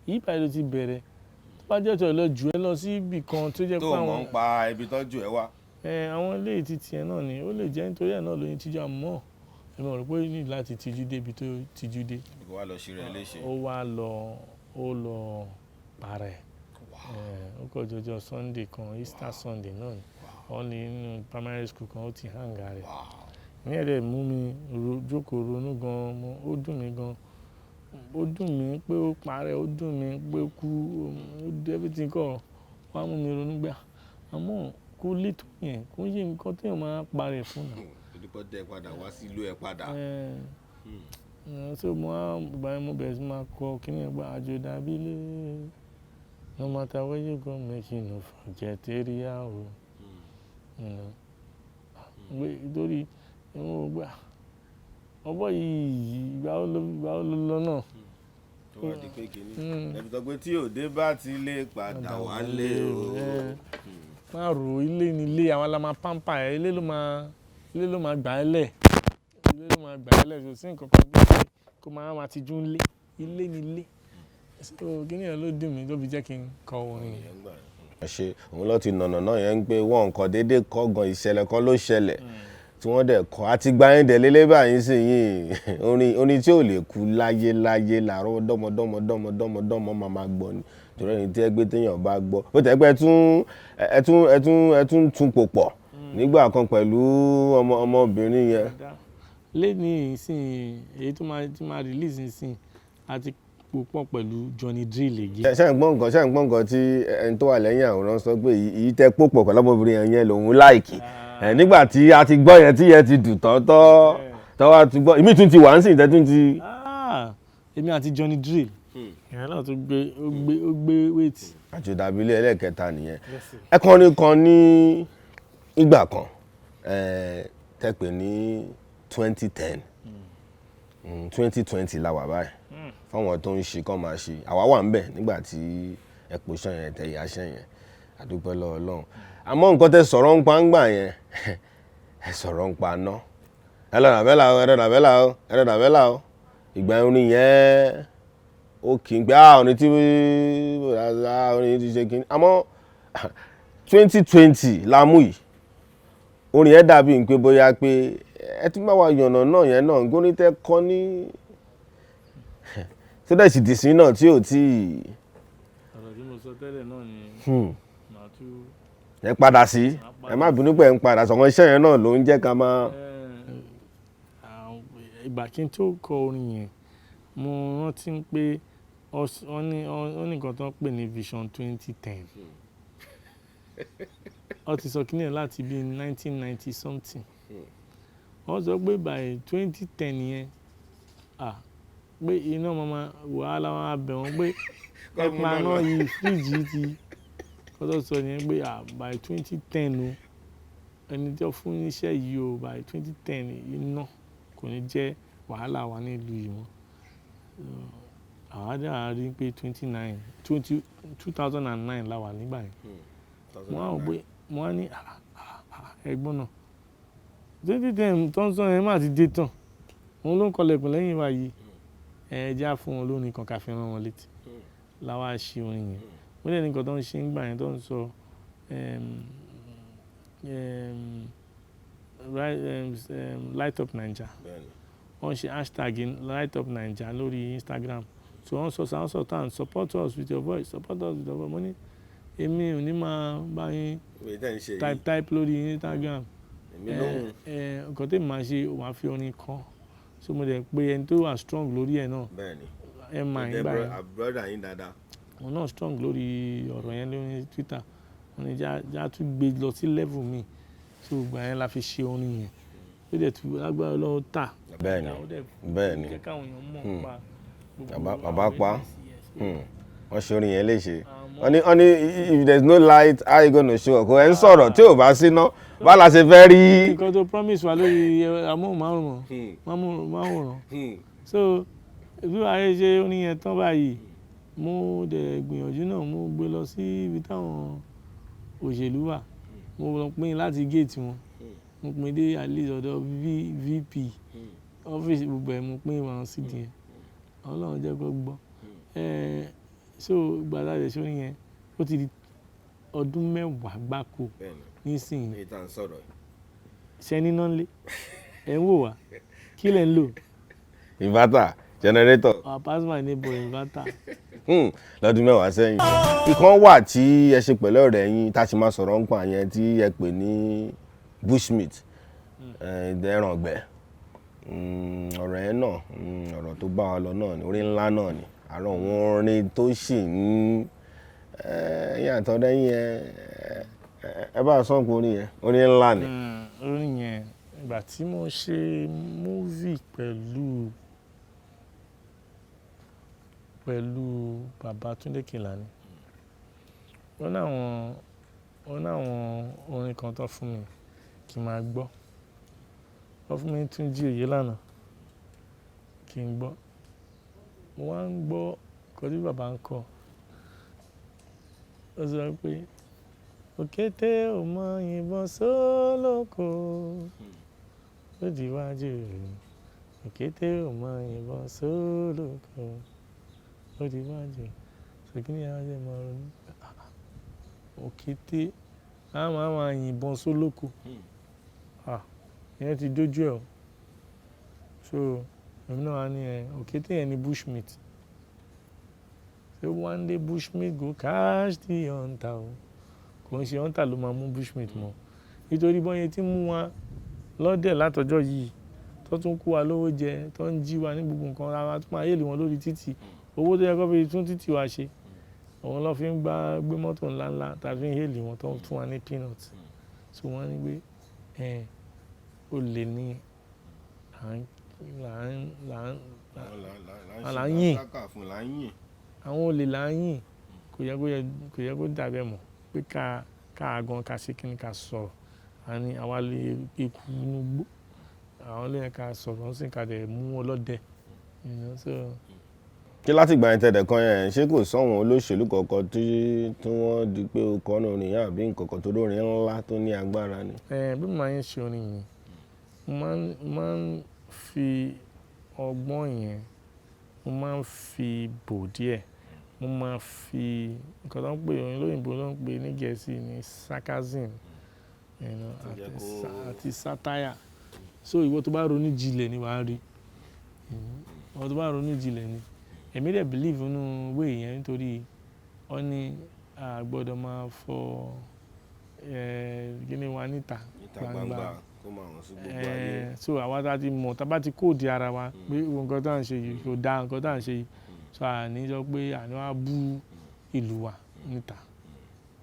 yìí báyìí ló ti bẹ̀rẹ̀. Tó bá jẹ́ tó lọ jù ẹ lọ sí ibì kan tó jẹ́ tó pé mọ̀ àwọn ń pa ibi tọ́jú ẹ wá. Ẹ, àwọn ilé títí ẹ náà ni ó lè jẹ́ nítorí ẹ̀ náà ló ní tijú. Àmọ́ èmi ò rò pé ó ní láti tijú dé ibi tó tijú dé. Kó wá lọ ṣe rẹ̀ léṣe. Ó wá lọ, ó lọ para ẹ̀. Ó kọ̀ jọjọ Sunday kan, Easter Sunday náà ni. Wọ́n ní nínú primary school kan, ó ti hang ara rẹ̀. Ní ẹ̀ dẹ̀ mú mi jókòó ronú gan, ó dùn mí gan. Ó dùn mí pé ó parẹ́, ó dùn mí pé ó kú, ó everything kọ̀ wá mú mi ronú gbà. Àmọ́ kó lè tó yẹn, kó ń ṣe nǹkan tí èèyàn máa parẹ́ fún náà. Olùkọ́ tẹ padà wá sí ìlú ẹ padà. So mo wá, ìgbà yẹn mo bẹ̀rẹ̀ sí máa kọ kíní ẹ̀ pé àjò dàbí ilé. No matter where you go, make you no forget area o. You know. Nítorí mo rò pé ọ̀bọ yìí, ìgbà wo ló lọ náà? Tó wá di pé kíní. Ẹbí sọ pé tí òde bá ti lè padà wálé o. Má ro ilé ní ilé, àwa la máa pamper ẹ, ilé ló máa gbà ẹ́ lẹ̀. Ilé ló máa gbà ẹ́ lẹ̀, kò sí nǹkan kan bí pé kó máa máa tijú ńlé. Ilé ní ilé. So kíní yẹn ló dùn mí tó fi jẹ́ kí n kọ orin yẹn. Ẹ ṣe òun ló ti nànà náà yẹn ń pé wọ́n nǹkan déédéé kọ́ gan, ìṣẹ̀lẹ̀ kan ló ṣẹlẹ̀ tí wọ́n dẹ̀ kọ́ àti gba yín dẹ̀ lélẹ́ báyìí sí yìí. Orin tí ò lè kú láyé láyé làárọ̀ dọ́mọ dọ́mọ dọ́mọ dọ́mọ dọ́mọ máa máa gbọ́ ni, torí ẹni tí ẹ gbé téèyàn bá gbọ́ ó tẹ́ pé ẹ tún pò pọ̀ nígbà kan pẹ̀lú ọmọbìnrin yẹn. Lẹ́ni ìsìn, èyí tó máa tí máa release ìsìn, a ti pò pọ̀ pẹ̀lú Johnny Drill again. Ṣé ń gbọ́ nǹkan tí ẹni tó wà lẹ́yìn àwòrán sọ pé èyí tẹ́ pò pọ̀ pẹ̀lú ọmọbìnrin yẹn lòun like ẹ̀ nígbà tí a ti gbọ́ yẹn tí yẹn ti dùn tọ́tọ́ tọ́wọ́ ti gbọ́ ìmí tún ti wà ń sìn tẹ́ tún ti. Ah, èmi àti Johnny Drill ìyẹn náà tó gbé ó gbé weight. Àjòdàbílẹ̀ ẹlẹ́ẹ̀kẹta nìyẹn. Ẹ kọrin kan ní ìgbà kan tẹ́ pè ní 2010, 2020 la wà báyìí. Fáwọn tó ń ṣe kán máa ṣe, àwa wà ń bẹ̀ nígbà tí ẹ pò ṣan yẹn, tẹ ìyá ṣan yẹn, àdúpẹ́ lọ́wọ́ Ọlọ́run. Àmọ́ nǹkan tẹ́ sọ̀rọ̀ ń pa ń gbà yẹn, ẹ sọ̀rọ̀ ń pa ná ẹ lọ nàbẹ́là o, ẹ lọ nàbẹ́là o, ẹ lọ nàbẹ́là o. Ìgbà orin yẹn ó kì í gbé orin tí orin ti ṣe kí ni. Àmọ́ 2020 la mú yìí, orin yẹn dàbí pé bóyá pé ẹ tún bá wa yànnà náà yẹn náà góní tẹ́ kọ́ ní tó dẹ̀ sì dìsín náà tí ò tí Ọ̀rọ̀ tí mo sọ tẹ́lẹ̀ náà ni màá tún. Ẹ padà sí, ẹ má bínú pé ẹ ń padà sọ̀rọ̀, iṣẹ́ yẹn náà ló ń jẹ́ ká máa. Ìgbà kí n tó kọ orin yẹn, mo rántí pé wọ́n ní nǹkan tó ń pè ní Vision 2010. Wọ́n ti sọ kíní ẹ̀ láti bí 1990 something. Wọ́n sọ pé by 2010 yẹn, Pé iná máa wàhálà, wọn á bẹ̀ wọ́n pé ẹ pa iná yìí, fíríjì yìí ti kọ́ tó sọ nìyẹn pé, ah, by 2010 o, ẹni tí ó fún níṣẹ́ yìí o, by 2010 iná kò ní jẹ́ wàhálà wa ní ìlú yìí mọ́. Àwa dẹ̀ wá rí pé twenty nine twenty 2009 la wà nígbà yẹn. Mo wá wò pé, mo wá ní, "Ah, ah, ah, ẹ̀gbọ́n náà, 2010 tó ń sọ yẹn má ti dé tán. Òun ló ń kọlẹ̀kùn lẹ́yìn wa yìí. Ẹ jẹ́ á fún wọn lórin kan ká fi rán wọn létí." La wá ṣe orin yẹn. Ó dẹ̀ ní nǹkan tó ń ṣe nígbà yẹn tó ń sọ, Light Up Naija. Wọ́n ṣe hashtag Light Up Naija lórí Instagram. So wọ́n sọ, wọ́n sọ tán, "Support us with your voice, support us with your voice." Mo ní èmi ò ní máa bá yín type type lórí Instagram. Nǹkan tí èmi máa ṣe, màá fi orin kọ. So mo dẹ̀ pé ẹni tó wà strong lórí ẹ̀ náà. Mi nígbà yẹn. Brother yín dáadáa. Òun náà strong lórí ọ̀rọ̀ yẹn lórí Twitter. Wọ́n ní já tún gbé lọ sí level mi. So ìgbà yẹn la fi ṣe orin yẹn. Ó dẹ̀ tún lágbára Ọlọ́run tà. Ó dẹ̀ jẹ́ káwọn èèyàn mọ̀ nípa gbogbo Bàbá pa. awareness, yes. Wọ́n ṣe orin yẹn léṣe. Àmọ́ Wọ́n ní if there is no light, how you gonna show up? Kò ẹ̀ ń sọ̀rọ̀ tí ò bá síná. Bá la ṣe fẹ́ rí. Nǹkan tó promise wa lórí amóhùnmáwòrán, máwòrán. So bí wàá ṣe orin yẹn tán báyìí, mo dẹ̀ gbìyànjú náà, mo gbé lọ sí ibi táwọn òṣèlú wà. Mo lọ pín láti gate wọn. Mo pín dé at least ọ̀dọ̀ VP ọ́fíìsì, gbogbo ẹ̀ mo pín wọn CD yẹn. Ọlọ́run jẹ́ kó gbọ́. So ìgbà tá a dẹ̀ ṣe orin yẹn, ó ti di ọdún 10 gbáko nísìnyí. Èyí tá à ń sọ̀rọ̀ yìí. Ṣé níná ńlé? Ẹ̀ ń wò wá. Kí lẹ̀ ń lò? Inverter, generator. I pass my neighbor inverter. Lọ́dún 10 sẹ́yìn. Ìkan wà tí ẹ ṣe pẹ̀lú ọ̀rẹ́ yín tá a ṣe máa sọ̀rọ̀ ń pa yẹn tí ẹ pè ní bushmeat, ẹran ọ̀gbẹ́. Ọ̀rọ̀ yẹn náà, ọ̀rọ̀ tó bá wa lọ náà ni, orin ńlá náà ni. Àárọ̀ àwọn orin tó sì ń ẹ̀yìn àtọ̀dẹ́ yín, ẹ bá a sọ̀n pé orin yẹn, orin ńlá ni. Orin yẹn, ìgbà tí mo ṣe movie pẹ̀lú bàbá Túndé Kèlání, ó ní àwọn orin kan tó fún mi kí n máa gbọ́. Wọ́n fún mi Túnjí Òyelànà kí n gbọ́. Mo wá ń gbọ́ nǹkan tí bàbá ń kọ. Ó sọ pé òkété ò mọ ìbọn sólókò, ó di iwájú. Òkété ò mọ ìbọn sólókò, ó di iwájú. So kí ni a ṣe máa ronú? Òkété a máa máa yìnbọn sólókò. Ah, ìyẹn ti dójú ẹ o. So èmi náà wá ní ẹ, òkété yẹn ni bushmeat. Say one day bushmeat go catch the hunter o. Kò ń ṣe hunter ló máa mú bushmeat mọ́. Nítorí bọ́n yẹn tí ń mú wa lọ́dẹ̀ látọjọ́ yìí, tó tún kó wa lówó jẹ, tó ń jí wa ní gbogbo nǹkan, ara tó máa yéèlì wọn lórí títì. Owó tó yẹ kó fi tún títì wa ṣe, òun ló fi ń gbé mọ́tò ńlá ńlá tàbí ń hail wọn tó ń fún wa ní peanut. So wọ́n ní pé ẹ, olè ní à ń là ń là ń yìn. Àwọn olè là ń yìn. Kò yẹ kó dà bẹ́ẹ̀ mọ́ pé ká ká gan ká ṣe kíni ká sọ̀rọ̀. A ní àwa lè eku inú igbó. Àwọn ló yẹ ká sọ̀rọ̀ sì ká dẹ̀ mú ọlọ́dẹ. So. Kí láti ìgbà yẹn tẹ̀lé kan yẹn, ṣé kò sọ̀wọ́n olóṣèlú kankan tí wọ́n di pé ó kọ́ orin yẹn àbí nǹkan kan tó lórin ńlá tó ní agbára ni? Ẹ bí mo máa ń ṣe orin yìí, mo máa ń fi ọgbọ́n yẹn, mo máa ń fi bò díẹ̀. Mo máa fi nǹkan tó ń pè orin lóyìnbo ló ń pè ní Gẹ̀ẹ́sì ní sarcasm, àti satire. So ìwọ tó bá ronú jinlẹ̀ ni wà á rí. Ìwọ tó bá ronú jinlẹ̀ ni. Èmi dẹ̀ believe nínú way yẹn nítorí wọ́n ní a gbọdọ̀ máa fọ kíni wa níta gbangba. Kó máa hàn sí gbogbo ayé. So àwa tá ti mọ̀, tá bá ti code ara wa pé nǹkan tí à ń ṣe yìí kò da, nǹkan tí à ń ṣe yìí. So a ní sọ pé àní wá bú ìlú wa níta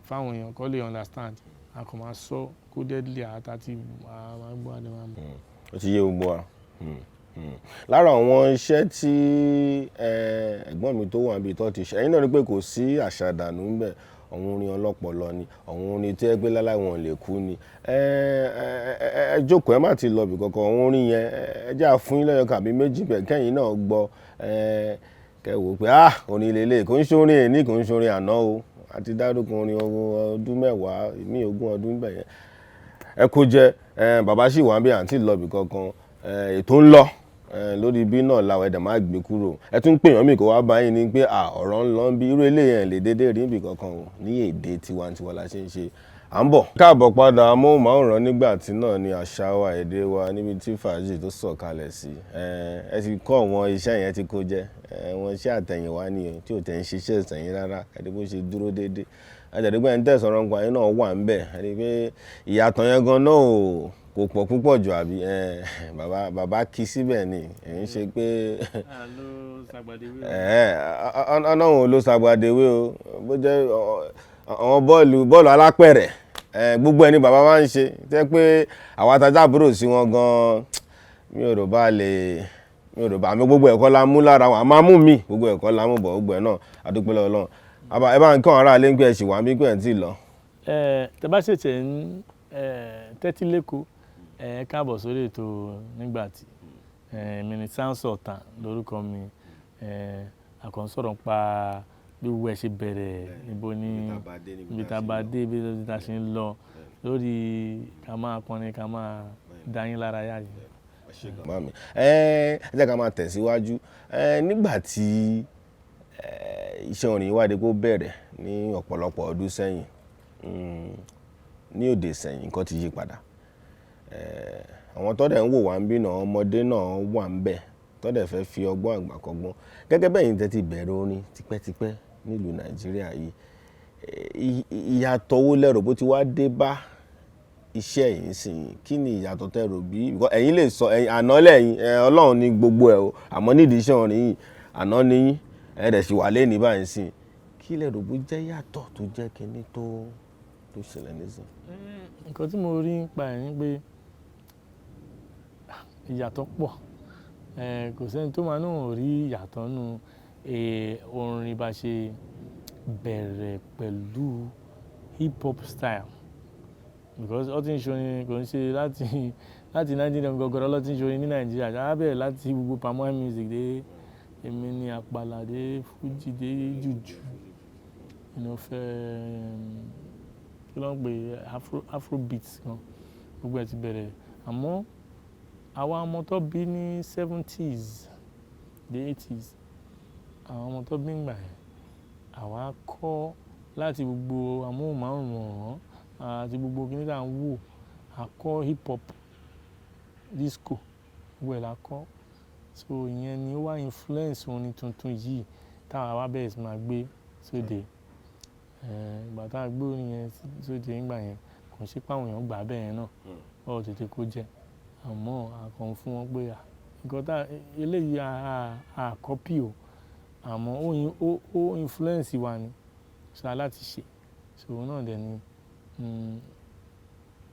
fún àwọn èèyàn kó lè understand. A kò máa sọ codedly àwa tá ti máa gbọ́, a dẹ̀ máa mọ̀. Ó ti yé gbogbo wa. Lára àwọn iṣẹ́ tí ẹ̀gbọ́n mi tó wà níbi tó ti ṣe, ẹ̀yin náà rí pé kò sí àṣàdànù ńbẹ̀. Àwọn orin ọlọ́pọlọ ni, àwọn orin tó jẹ́ pé láláì wọn ò lè kú ni. Ẹ jókòó, ẹ má ti lọ ibì kankan. Àwọn orin yẹn, ẹ jẹ́ á fún yín lẹ́yọ kan àbí méjì bẹ́ẹ̀ kẹ́yìn náà gbọ́. Kẹ́ wò pé ah, orin lélẹ̀, kò ń ṣe orin èní, kò ń ṣe orin àná o. A ti dárúkọ orin ọdún 10, ìmí ogún ọdún bẹ́ẹ̀ yẹn. Ẹ kó jẹ, bàbá sì wà níbí, à ń tí lọ ibì kankan. Ètò ń lọ lórí ibi náà la wà, ẹ dẹ̀ má gbé kúrò. Ẹ tún pè yàn mí kó wá bá yín ní pé à ọ̀rọ̀ ń lọ bí irú eléyìí ẹ̀ lè dédé rí ibì kankan o. Ní èdè tiwantiwa la ṣe ń ṣe. À ń bọ̀. Káàbọ̀ padà, amóhùnmáwòrán nígbà tí náà ni àṣà wa, èdè wa, níbi tí fàájì tó sọ̀kalẹ̀ sí. Ẹ ti kọ́ àwọn iṣẹ́ yẹn tí kó jẹ́. Àwọn iṣẹ́ àtẹ̀yìnwá ni o, tí ò tẹ̀ ń ṣiṣẹ́ ìsẹ̀yìn rárá. Ẹ rí bó ṣe dúró dédé. Ẹ dẹ̀ rí pé ẹni tẹ́ sọ̀rọ̀ nípa yín náà wà níbẹ̀. Ẹ rí pé ìyàtọ̀ yẹn gan náà ò kò pọ̀ púpọ̀ jù àbí? Bàbá, bàbá kí síbẹ̀ ni. Ẹ̀ ń ṣe pé ọ̀nà ló ṣàgbàdéwé o. Bó jẹ́ àwọn bọ́ọ̀lù, bọ́ọ̀lù alápẹ̀rẹ̀, gbogbo ẹni bàbá máa ń ṣe. Tẹ́ pé àwa tajà àbúrò sí wọn gan, mi ò rò bá lè, mi ò rò bá, àmì gbogbo ẹ̀kọ́ la mú lára wọn. A máa mú mi, gbogbo ẹ̀kọ́ la mú bọ̀, gbogbo ẹ̀ náà. A dúpẹ́ lọ́wọ́ Ọlọ́run. Bàbá, ẹ bá ń kí àwọn ará ilé ń pé ẹ ṣì wà níbí pé ẹ̀ ń tí lọ. Tẹ́ bá ṣẹ̀ṣẹ̀ ń tẹ́tí lẹ́kọ̀ọ́, ẹ káàbọ̀ sórí ètò nígbà tí. Èmi ni Sound Sultan lórúkọ mi. A kàn ń sọ̀rọ̀ nípa bí gbogbo ẹ ṣe bẹ̀rẹ̀, níbo ní ibi tá bá dé, ibi tá ṣe ń lọ lórí ká máa kọrin, ká máa dá yín lára yá yìí. Màmí, ẹ jẹ́ ká máa tẹ̀síwájú. Nígbà tí iṣẹ́ orin ìwádìí kó bẹ̀rẹ̀ ní ọ̀pọ̀lọpọ̀ ọdún sẹ́yìn, ní òde ìsẹ̀yìn nǹkan ti yí padà. Àwọn tó dẹ̀ ń wò wá níbí náà, ọmọdé náà wà níbẹ̀ tó dẹ̀ fẹ́ fi ọgbọ́n àgbà kọ́gbọ́n. Gẹ́gẹ́ bẹ́ẹ̀ yín tẹ́ ti bẹ̀rẹ̀ orin tipẹ́tipẹ́ nílùú Nàìjíríà yìí, ìyàtọ̀ wo lẹ rò bó ti wá dé bá iṣẹ́ yìí nísìnyí? Kí ni ìyàtọ̀ tẹ́ rò bí? Because ẹ̀yin lè sọ, ẹ̀yin àná lẹ́yìn, Ọlọ́run ní gbogbo ẹ̀ o. Àmọ́ nídìí iṣẹ́ orin yìí, àná ni yín, ẹ dẹ̀ sì wà lẹ́ni báyìí nísìnyí. Kí lẹ rò bó jẹ́ ìyàtọ̀ tó jẹ́ kíní tó ṣẹlẹ̀ nísìnyí? Nǹkan tí mo rí nípa ẹ̀ ni pé ìyàtọ̀ pọ̀. Kò sí ẹni tó máa ní òun ò rí ìyàtọ̀ nínú orin bá ṣe bẹ̀rẹ̀ pẹ̀lú hip hop style. Because ó ti ń ṣe orin, kò ń ṣe láti 19 gọgọrọ ló ti ń ṣe orin ní Nàìjíríà. A bẹ̀rẹ̀ láti gbogbo palm wine music dé èmi ní àpàlà dé Fuji dé jùjú. You know, fẹ́, kí ló ń pè é? Afro, Afrobeat gan. Gbogbo ẹ ti bẹ̀rẹ̀. Àmọ́ àwa ọmọ tó bí ní 70s dé 80s, àwọn ọmọ tó bí nígbà yẹn, àwa kọ́ láti gbogbo amóhùnmáwòrán àti gbogbo kíní tí à ń wò. A kọ́ hip hop, disco, gbogbo ẹ̀ la kọ́. So ìyẹn ni ó wá influence orin tuntun yìí tí àwa wá bẹ̀rẹ̀ sí máa gbé sóde. Ìgbà tí a gbé orin yẹn sóde nígbà yẹn, kò ṣe pé àwọn èèyàn gbà bẹ́ẹ̀ yẹn náà. Wọ́n ò tètè kó jẹ. Àmọ́ a kàn fún wọn pé à, nǹkan tá eléyìí a copy o. Àmọ́ ó influence wa ni. So a láti ṣe. So òun náà dẹ̀ ni.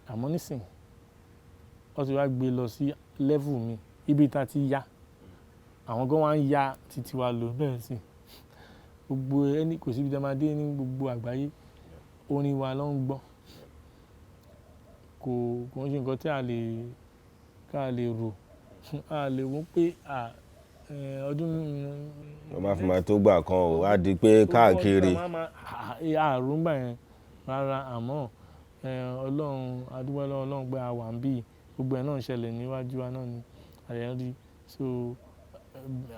Àmọ́ nísìnyí, wọ́n ti wá gbé lọ sí level mi. Ibi tí a ti yá, àwọn gan wá ń ya titi wa lò bẹ́ẹ̀ sì. Gbogbo ẹni kò sí ibi tí a máa dé ní gbogbo àgbáyé, orin wa ló ń gbọ́. Kò ń ṣe nǹkan tí a lè rò. A lè wò pé à, ọdún. Wọ́n máa fi máa tó gbà kan ò wá di pé káàkiri. A rò nígbà yẹn rárá, àmọ́ Ọlọ́run, a dúpẹ́ lọ́wọ́ Ọlọ́run pé a wà níbí. Gbogbo ẹ náà ń ṣẹlẹ̀ níwájú wa náà ni a dẹ̀ ń rí. So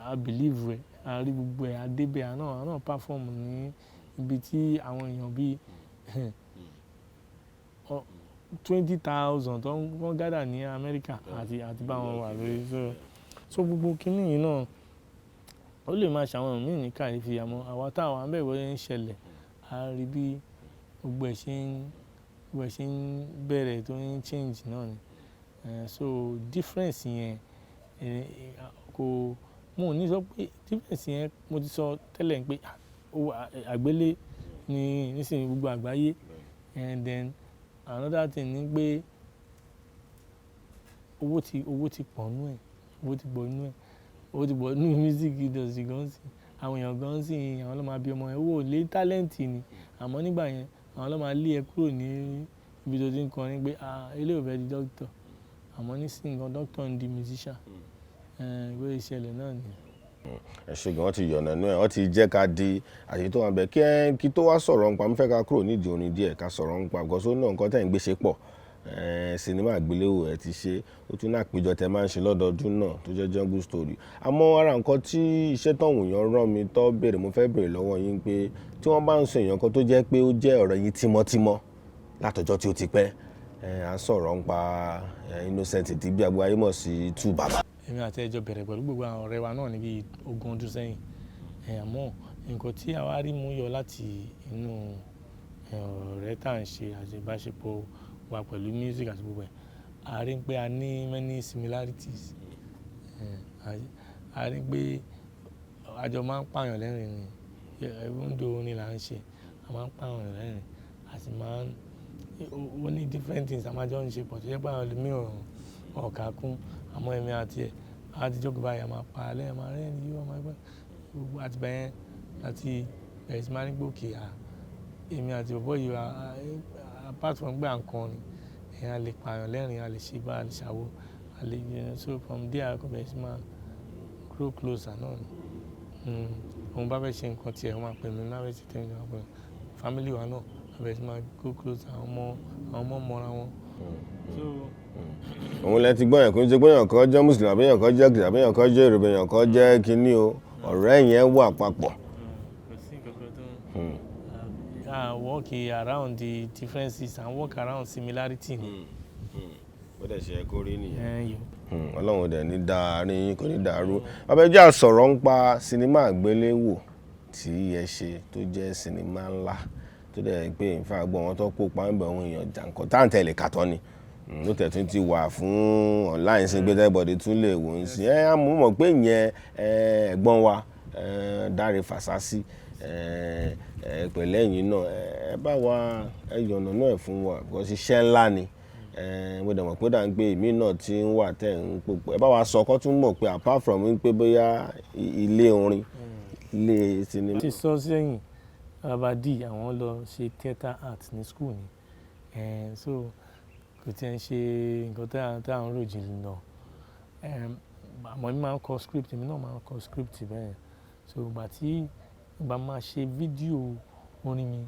a believe ẹ̀, a rí gbogbo ẹ̀, a dé bẹ̀, a náà perform ní ibi tí àwọn èèyàn bí 20,000 tó ń gather ní Amẹ́ríkà àti bá wọn wà lórí. So gbogbo kíní yìí náà ó lè máa ṣe àwọn mìíràn ní kàyéfì, àmọ́ àwa tá wà níbẹ̀ bó ṣe ń ṣẹlẹ̀, a rí bí gbogbo ẹ̀ ṣe ń bẹ̀rẹ̀ tó ń change náà ni. So difference yẹn, kò, mo ò ní sọ pé difference yẹn mo ti sọ tẹ́lẹ̀ pé àgbélé ní nísìnyí gbogbo àgbáyé. And then another thing ni pé owó ti pọ̀ nínú ẹ̀. Owó ti pọ̀ nínú ẹ̀, owó ti pọ̀ nínú music industry gan sí. Àwọn èèyàn gan sì, àwọn ló máa bí ọmọ ẹ. Owó ò lé talent ni. Àmọ́ nígbà yẹn, àwọn ló máa lé ẹ kúrò ní ibi tó ti ń kọrin pé, "Ah, eléyìí ò fẹ́ di doctor." Àmọ́ nísìnyí gan, doctor ń di musician. Bó ṣe ṣẹlẹ̀ náà nìyẹn. Ẹ ṣe gan, wọ́n ti yọ̀nà inú ẹ̀, wọ́n ti jẹ́ ká di àṣírí tó wà bẹ́ẹ̀. Kí ẹ kí tó wá sọ̀rọ̀ nípa, mo fẹ́ ká kúrò nídìí orin díẹ̀, ká sọ̀rọ̀ nípa, because ó náà nǹkan tẹ̀ ń gbé ṣe pọ̀. Sinimá àgbéléwò ẹ ti ṣe, ó tún ní àpéjọ tẹ máa ń ṣe lọ́dọọdún náà tó jẹ́ Jungle Story. Àmọ́ ara nǹkan tí iṣẹ́ tọ̀hún èèyàn rán mi tó béèrè, mo fẹ́ béèrè lọ́wọ́ yín pé tí wọ́n bá ń sọ èèyàn kan tó jẹ́ pé ó jẹ́ ọ̀rẹ́ yín tímọ́tímọ́ látọjọ́ tí ó ti pẹ́, à ń sọ̀rọ̀ nípa Innocent Idibia, gbogbo ayé mọ̀ sí Tú Bàbá. Èmi àti ẹ jọ bẹ̀rẹ̀ pẹ̀lú gbogbo àwọn ọ̀rẹ́ wa náà níbi 20 ọdún sẹ́yìn. Àmọ́ nǹkan tí àwa rí mú yọ láti inú ọ̀rẹ́ tá ń ṣe àti ìbáṣepọ̀ wa pẹ̀lú music àti gbogbo ẹ̀, a rí pé a ní many similarities. A rí pé a jọ máa ń pààyàn lẹ́rìn ni. Even though orin là ń ṣe, a máa ń pààyàn lẹ́rìn, a sì máa ń, ó ní different things a máa jọ ń ṣe pọ̀ tó jẹ́ pé àwọn ẹlòmíràn ò kà kún. Àmọ́ èmi àti ẹ̀, a ti jókòó báyìí, a máa pa lẹ́rìn, a máa rẹ́rìn ín, a máa gbọ́ gbogbo àti bẹ́ẹ̀ láti bẹ̀rẹ̀ sí máa ní pé okay, à, èmi àti bọ̀bọ́ yìí, apart from pé à ń kọrin, a lè pààyàn lẹ́rìn, a lè ṣe gbá, a lè ṣàwo, a lè, so from there a kò bẹ̀rẹ̀ sí máa grow closer náà ni. Òun bá fẹ́ ṣe nǹkan tí ẹ, ó máa pè mí, má fẹ́ ṣe tẹ́mi, ó máa pè mí. Family wa náà, a bẹ̀rẹ̀ sí máa grow closer, àwọn ọmọ mọ́ra wọn. So Òun lẹ ti gbọ́ yẹn, kò ń ṣe pé èèyàn kan jẹ́ Mùsùlùmí, àbí èèyàn kan jẹ́ Kìrìsìtẹ́nì, àbí èèyàn kan jẹ́ Yorùbá, èèyàn kan jẹ́ kíní o, ọ̀rẹ́ yẹn wà papọ̀. Kò sí nǹkan kan tó ń work around the differences and work around similarity ni. Bó dẹ̀ ṣe yẹ kó rí nìyẹn. Ẹ yo. Ọlọ́run dẹ̀ ní dá àárín yín, kò ní dàrú. Bàbá, ẹ jẹ́ á sọ̀rọ̀ nípa sinimá àgbéléwò tí ẹ ṣe tó jẹ́ sinimá ńlá tó dẹ̀ pé in fact gbogbo àwọn tó kópa ń bẹ̀, àwọn èèyàn jàǹkàn táǹtẹ̀ lè kà tán ni. Ó tẹ̀ tún ti wà fún online sí pé everybody tún lè wò ó sí. Ẹ á mú mọ̀ pé ìyẹn ẹ̀gbọ́n wa Dáre Fàsásí pẹ̀lẹ́ ẹ̀yin náà, ẹ bá wa ẹ yànnà náà fún wa because iṣẹ́ ńlá ni. Mo dẹ̀ mọ̀ pé ó dà ń pé èmi náà tí ń wà tẹ̀ ń pòpọ̀. Ẹ bá wa sọ kó tún mọ̀ pé apart from wípé bóyá ilé orin, ilé sinimá. Ti sọ sẹ́yìn, Baba D, àwọn lọ ṣe theatre art ní school ni. So kò tí ẹ ń ṣe nǹkan tí à ń rò jìnnà. Àmọ́ èmi máa ń kọ script, èmi náà máa ń kọ script bẹ́ẹ̀. So ìgbà tí ìgbà máa ṣe fídíò orin mi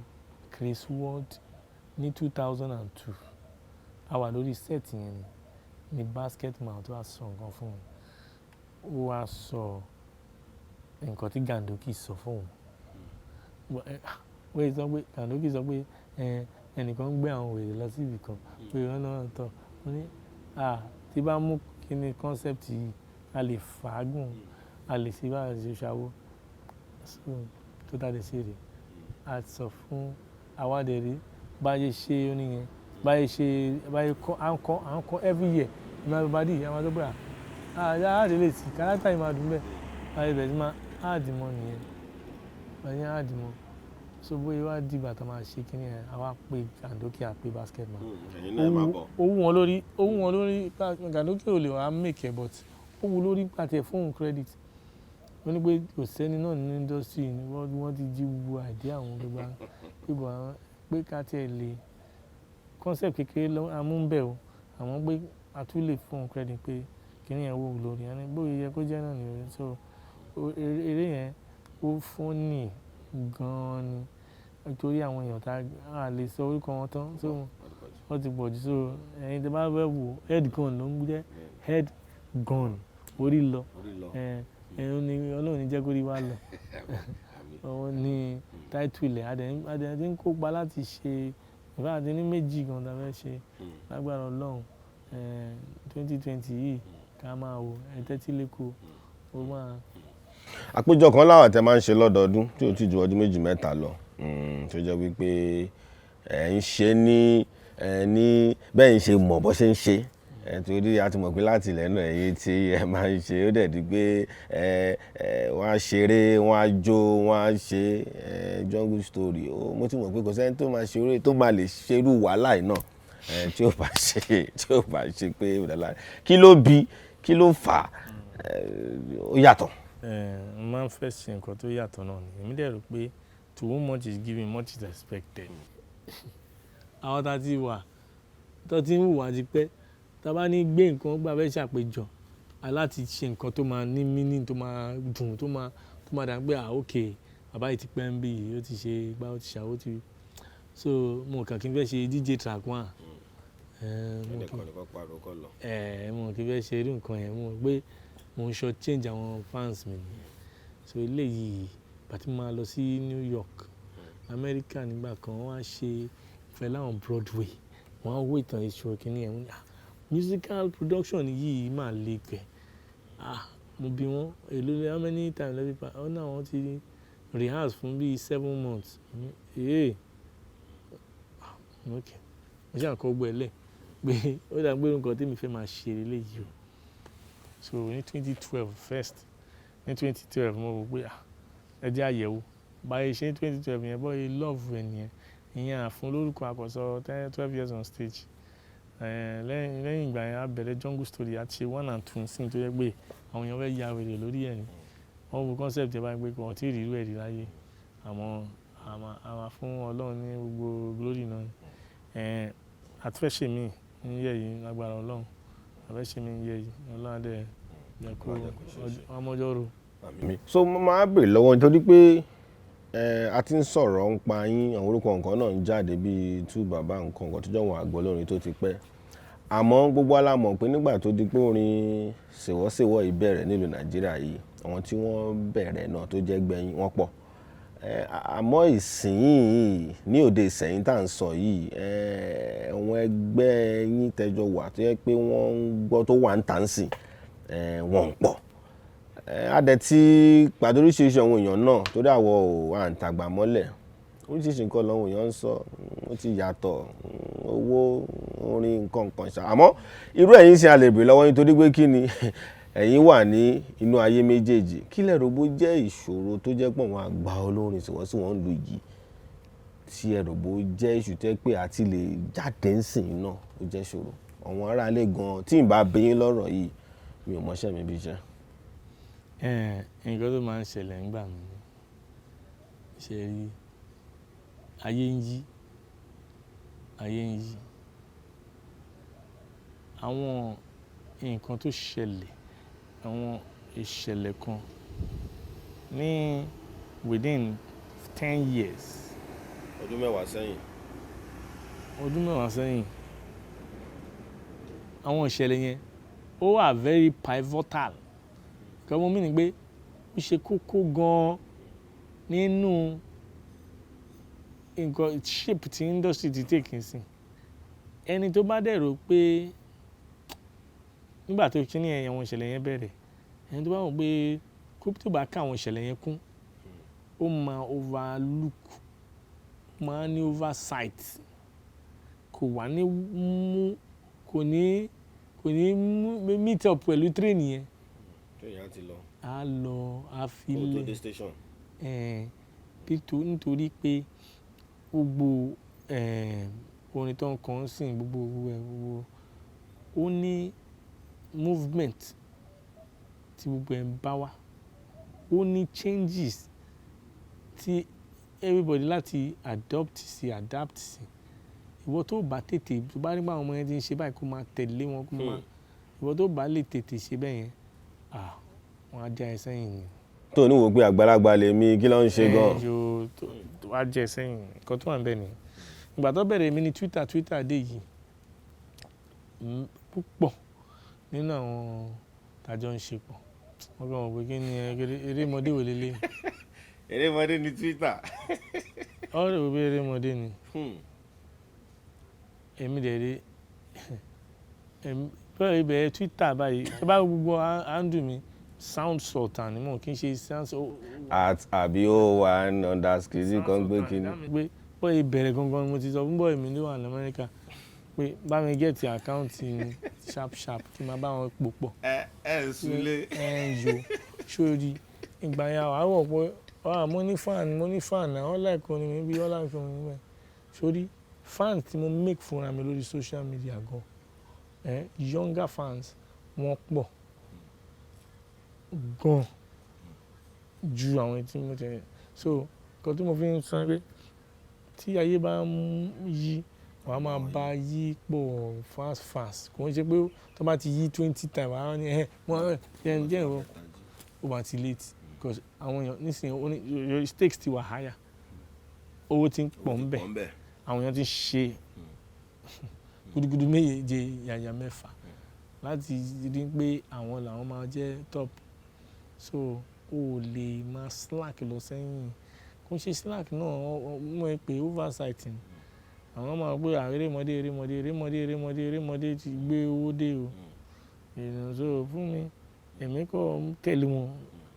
Chris World ní 2002, a wà lórí set yẹn ni Basket Mouth wá sọ nǹkan fún mi. Ó wá sọ nǹkan tí Gandoki sọ fún òun. Wọ́n sọ pé Gandoki sọ pé ẹnìkan ń gbé àwọn wèrè lọ sí ibì kan pé wọ́n náà ń tọ̀. Mo ní, à, tí bá mú kíni concept yìí, a lè fàágùn, a lè ṣe bá a ṣe ṣàwó. So tó dá lè ṣe rè. A sọ fún àwa dẹ̀ rí bá ṣe ṣe orin yẹn, bá ṣe ṣe, bá ṣe kọ́, à ń kọ́ every year. Èmi àti Baba D, a máa sọ pé à, add eléyìí sí, character yìí máa dùn bẹ́ẹ̀. Bá ṣe bẹ̀rẹ̀ sí máa add mọ́ nìyẹn. Bá ṣe add mọ́. So bóyá wá di ìgbà tí a máa ṣe kíni yẹn, a wá pe Gandoki, a pe Basket Mouth. Ẹ̀yin náà ẹ máa bọ̀. Ó wú wọn lórí, ó wú wọn lórí. Gandoki ò lè wá make ẹ̀, but ó wú lórí pàtẹ fún credit. Ó ní pé kò sẹ́ni náà nínú industry ni wọ́n ti jí gbogbo idea àwọn gbogbo pé bọ̀ àwọn pé ká tí ẹ lè concept kékeré ló a mú ń bẹ̀ o. Àmọ́ pé a tún lè fún credit pé kíni yẹn wú lórí. Ẹni bóyá yẹ kó jẹ́ náà nìyẹn. So eré yẹn ó funny gan ni. Nítorí àwọn èèyàn tá a lè sọ orúkọ wọn tán. So wọ́n ti pọ̀ jù. So ẹ̀yin tí bá fẹ́ wò, Head Gone ló ń jẹ́. Head Gone, orí lọ. Ẹ̀yin ní Ọlọ́run ní jẹ́ kó rí wa lọ. Òun ni title ẹ̀. A dẹ̀ tí ń kópa láti ṣe, in fact a ti ní méjì gan tí a fẹ́ ṣe lágbára Ọlọ́run. 2020 yìí ká máa wò, ẹ tẹ́tí léko, ó máa. Àpéjọ kan láwà tẹ máa ń ṣe lọ́dọọdún tí ò tí ju ọdún méjì mẹ́ta lọ, tó jẹ́ wípé ẹ̀ ń ṣe ní ẹ ní bẹ́ẹ̀ ń ṣe mọ̀ bó ṣe ń ṣe ẹ, torí a ti mọ̀ pé láti ilẹ̀ náà ẹ̀yin tí ẹ máa ń ṣe, ó dẹ̀ di pé ẹ ẹ wọ́n á ṣeré, wọ́n á jó, wọ́n á ṣe ẹ Jungle Story. Ó mo ti mọ̀ pé kò sẹ́ni tó máa ṣeré tó máa lè ṣerú wàhálà yìí náà ẹ tí ó bá ṣe pé kí ló bí, kí ló fà á. Ó yàtọ̀. Mo máa ń fẹ́ ṣe nǹkan tó yàtọ̀ náà ni. Èmi dẹ̀ rò pé to whom much is given, much is expected. Àwọn tá a ti wà tó ti ń hùwà ti pẹ́, tá a bá ní gbé nǹkan gbà fẹ́ ṣàpèjọ, a láti ṣe nǹkan tó máa ní meaning, tó máa dùn, tó máa dà pé, ah, okay, bàbá yìí ti pẹ́ ń bí yìí, ó ti ṣe gbá, ó ti ṣàwó ti. So mo kàn kí n fẹ́ ṣe DJ track one. Mo kì í fẹ́ ṣe irú nǹkan yẹn. Mo rò pé mo ń short change àwọn fans mi ni. So eléyìí, ìgbà tí mo máa lọ sí New York, America nígbà kan, wọ́n á ṣe Fẹlá on Broadway. Wọ́n á wò ìtàn ìṣòro kìíní ẹ̀, wọ́n ní, "Ah, musical production yìí máa le gẹ̀." Ah, mo bi wọ́n, èló ni, how many times lẹ fi pa? Wọ́n ní àwọn ti rehearse fún bí 7 months. Mo ní, "Eh, ah, okay." Mo ṣe àkọ́ gbogbo ẹ̀ lẹ̀ pé ó dà pé nǹkan tí mi fẹ́ máa ṣe eléyìí o. So ní 2012 first, ní 2012 mo rò pé, ah, ẹ jẹ́ àyẹ̀wò. Báyìí ṣe ní 2012 yẹn, bọ́yì love ẹ̀ nìyẹn. Ìyẹn àfún lórúkọ àkọ́sọ 10, 12 years on stage. Lẹ́yìn ìgbà yẹn, a bẹ̀rẹ̀ Jungle Story, a ti ṣe one and two sí tó jẹ́ pé àwọn èèyàn fẹ́ ya wèrè lórí ẹ̀ ni. Wọ́n wo concept ẹ̀ báyìí pé kò tí ì rí irú ẹ̀ rí láyé. Àmọ́ a máa fún Ọlọ́run ní gbogbo glory náà ni. A ti fẹ́ ṣe mí ní year yìí lágbára Ọlọ́run. A fẹ́ ṣe mí ní year yìí. Ọlọ́run á dẹ̀ jẹ́ kó ọmọjọ́ ro. So mo máa bèèrè lọ́wọ́ nítorí pé a ti ń sọ̀rọ̀ ń pa yín, àwọn orúkọ nǹkan náà ń jáde bíi tú bàbá nǹkan nǹkan tó jẹ́ àwọn àgbọ̀ olórin tó ti pẹ́. Àmọ́ gbogbo wa la mọ̀ pé nígbà tó di pé orin ṣèwọ́ṣèwọ́ yìí bẹ̀rẹ̀ nílùú Nàìjíríà yìí, àwọn tí wọ́n bẹ̀rẹ̀ náà tó jẹ́ gbẹ̀yìn wọ́n pọ̀. Àmọ́ ìsìnyìí ní òde ìsẹ̀yìn tá à ń sọ yìí, àwọn ẹgbẹ́ yín tẹ́jọ wà tó jẹ́ pé wọ́n ń gbọ́ tó wà ń tà ń sìn, wọ́n ń pọ̀. A dẹ̀ ti pàdé oríṣiríṣi àwọn èèyàn náà torí àwọ̀ ò à ń tàgbà mọ́lẹ̀. Oríṣiríṣi nǹkan làwọn èèyàn ń sọ, ó ti yàtọ̀, owó, orin, nǹkan kan ṣá. Àmọ́ irú ẹ̀yin ṣe a lè bèèrè lọ́wọ́ yín torí pé kí ni ẹ̀yin wà ní inú ayé méjèèjì. Kí lẹ rò bó jẹ́ ìṣòro tó jẹ́ pé àwọn àgbà olórin ṣèwọ́ṣèwọ́ ń lu yìí tí ẹ rò bó jẹ́ ìṣù tó jẹ́ pé àti lè jáde ń sìn náà ó jẹ́ ìṣòro? Àwọn ará ilé gan tí ń bá bí yín lọ́rọ̀ yìí, mi ò mọṣẹ́ mi bí iṣẹ́. Nǹkan tó máa ń ṣẹlẹ̀ nígbà mi ni, ṣé ẹ rí, ayé ń yí, ayé ń yí. Àwọn nǹkan tó ṣẹlẹ̀, àwọn ìṣẹ̀lẹ̀ kan ní within 10 years. Ọdún 10 sẹ́yìn. Ọdún 10 sẹ́yìn. Àwọn ìṣẹ̀lẹ̀ yẹn ó wà very pivotal. Nǹkan mo mean ni pé ó ṣe kókó gan nínú nǹkan shape tí industry ti take nísìn. Ẹni tó bá dẹ̀ rò pé nígbà tó kíní ẹ̀ àwọn ìṣẹ̀lẹ̀ yẹn bẹ̀rẹ̀, ẹni tó bá mọ̀ pé kó tó bá ká àwọn ìṣẹ̀lẹ̀ yẹn kún, ó máa overlook, ó máa ní oversight, kò wà ní mú, kò ní mú meet up pẹ̀lú train yẹn. Train yẹn á ti lọ. A lọ, a fi Kó tó lẹ̀. dé station. Nítorí pé gbogbo orin tó ń kọ ń sìn, gbogbo ẹ̀, gbogbo ó ní movement tí gbogbo ẹ̀ ń bá wá. Ó ní changes tí everybody láti adopt sí, adapt sí. Ìwọ tó bá tètè, tó bá rí pé àwọn ọmọ yẹn tí ń ṣe báyìí kó máa tẹ̀lé wọn, kó máa, ìwọ tó bá lè tètè ṣe bẹ́ẹ̀ yẹn, ah, wọ́n á já ẹ sẹ́yìn ni. Tó ní wò pé àgbàlagbà lèmi, kí ló ń ṣe gan. Ẹ yo, tó wá jẹ sẹ́yìn, nǹkan tó wà níbẹ̀ ni. Ìgbà tó bẹ̀rẹ̀ mi ní Twitter, Twitter dé yìí, púpọ̀ nínú àwọn tàjọ ń ṣe pọ̀. Wọ́n kàn wọ́n pé kí ni erémọdé wò lélẹ̀. Erémọdé ní Twitter. Wọ́n rò pé erémọdé ni. Èmi dẹ̀ rí, èmi bẹ́ẹ̀ bẹ̀rẹ̀ Twitter báyìí, tí bá gbogbo handle mi, Sound Sultan ni mò ń kí n ṣe sound. @AbioOne_ sí kan gbé kíni. Pé bọ́ọ̀ ìbẹ̀rẹ̀ gangan mo ti sọ fún bọ́ọ̀ mi ló wà ní Amẹ́ríkà pé bá mi get account sharp sharp kí n máa bá wọn pò pọ̀. Ẹ ẹ súlé. Ẹ yo, sórí ìgbà yẹn àwa wọ̀ pé, ah, mo ní fan, mo ní fan, àwọn like orin mi bí wọ́n like orin mi bẹ́ẹ̀. Sórí fans tí mo make fúnra mi lórí social media gan, younger fans wọ́n pọ̀. Gan ju àwọn tí mo tẹ̀. So nǹkan tí mo fi ń sọ pé tí ayé bá ń yí, wàá máa bá yí pọ̀ fast fast. Kò ń ṣe pé tó bá ti yí 20 times, wàá ní ẹ̀ wọ́n jẹ́ jẹ́ ìwọ, ó máa ti late, because àwọn èèyàn nísìnyí, ó ní your stakes ti wà higher, owó ti ń pọ̀ ń bẹ̀, àwọn èèyàn ti ń ṣe gudugudu méje yàyà mẹ́fà láti rí pé àwọn làwọn máa jẹ́ top. So o ò lè máa slack lọ sẹ́yìn. Kò ń ṣe slack náà, mọ̀ ẹ́ pé oversight ni. Àwọn máa rò pé erémọdé, erémọdé, erémọdé, erémọdé, erémọdé ti gbé owó dé o. So fún mi, èmi kọ́ ń tẹ̀lé wọn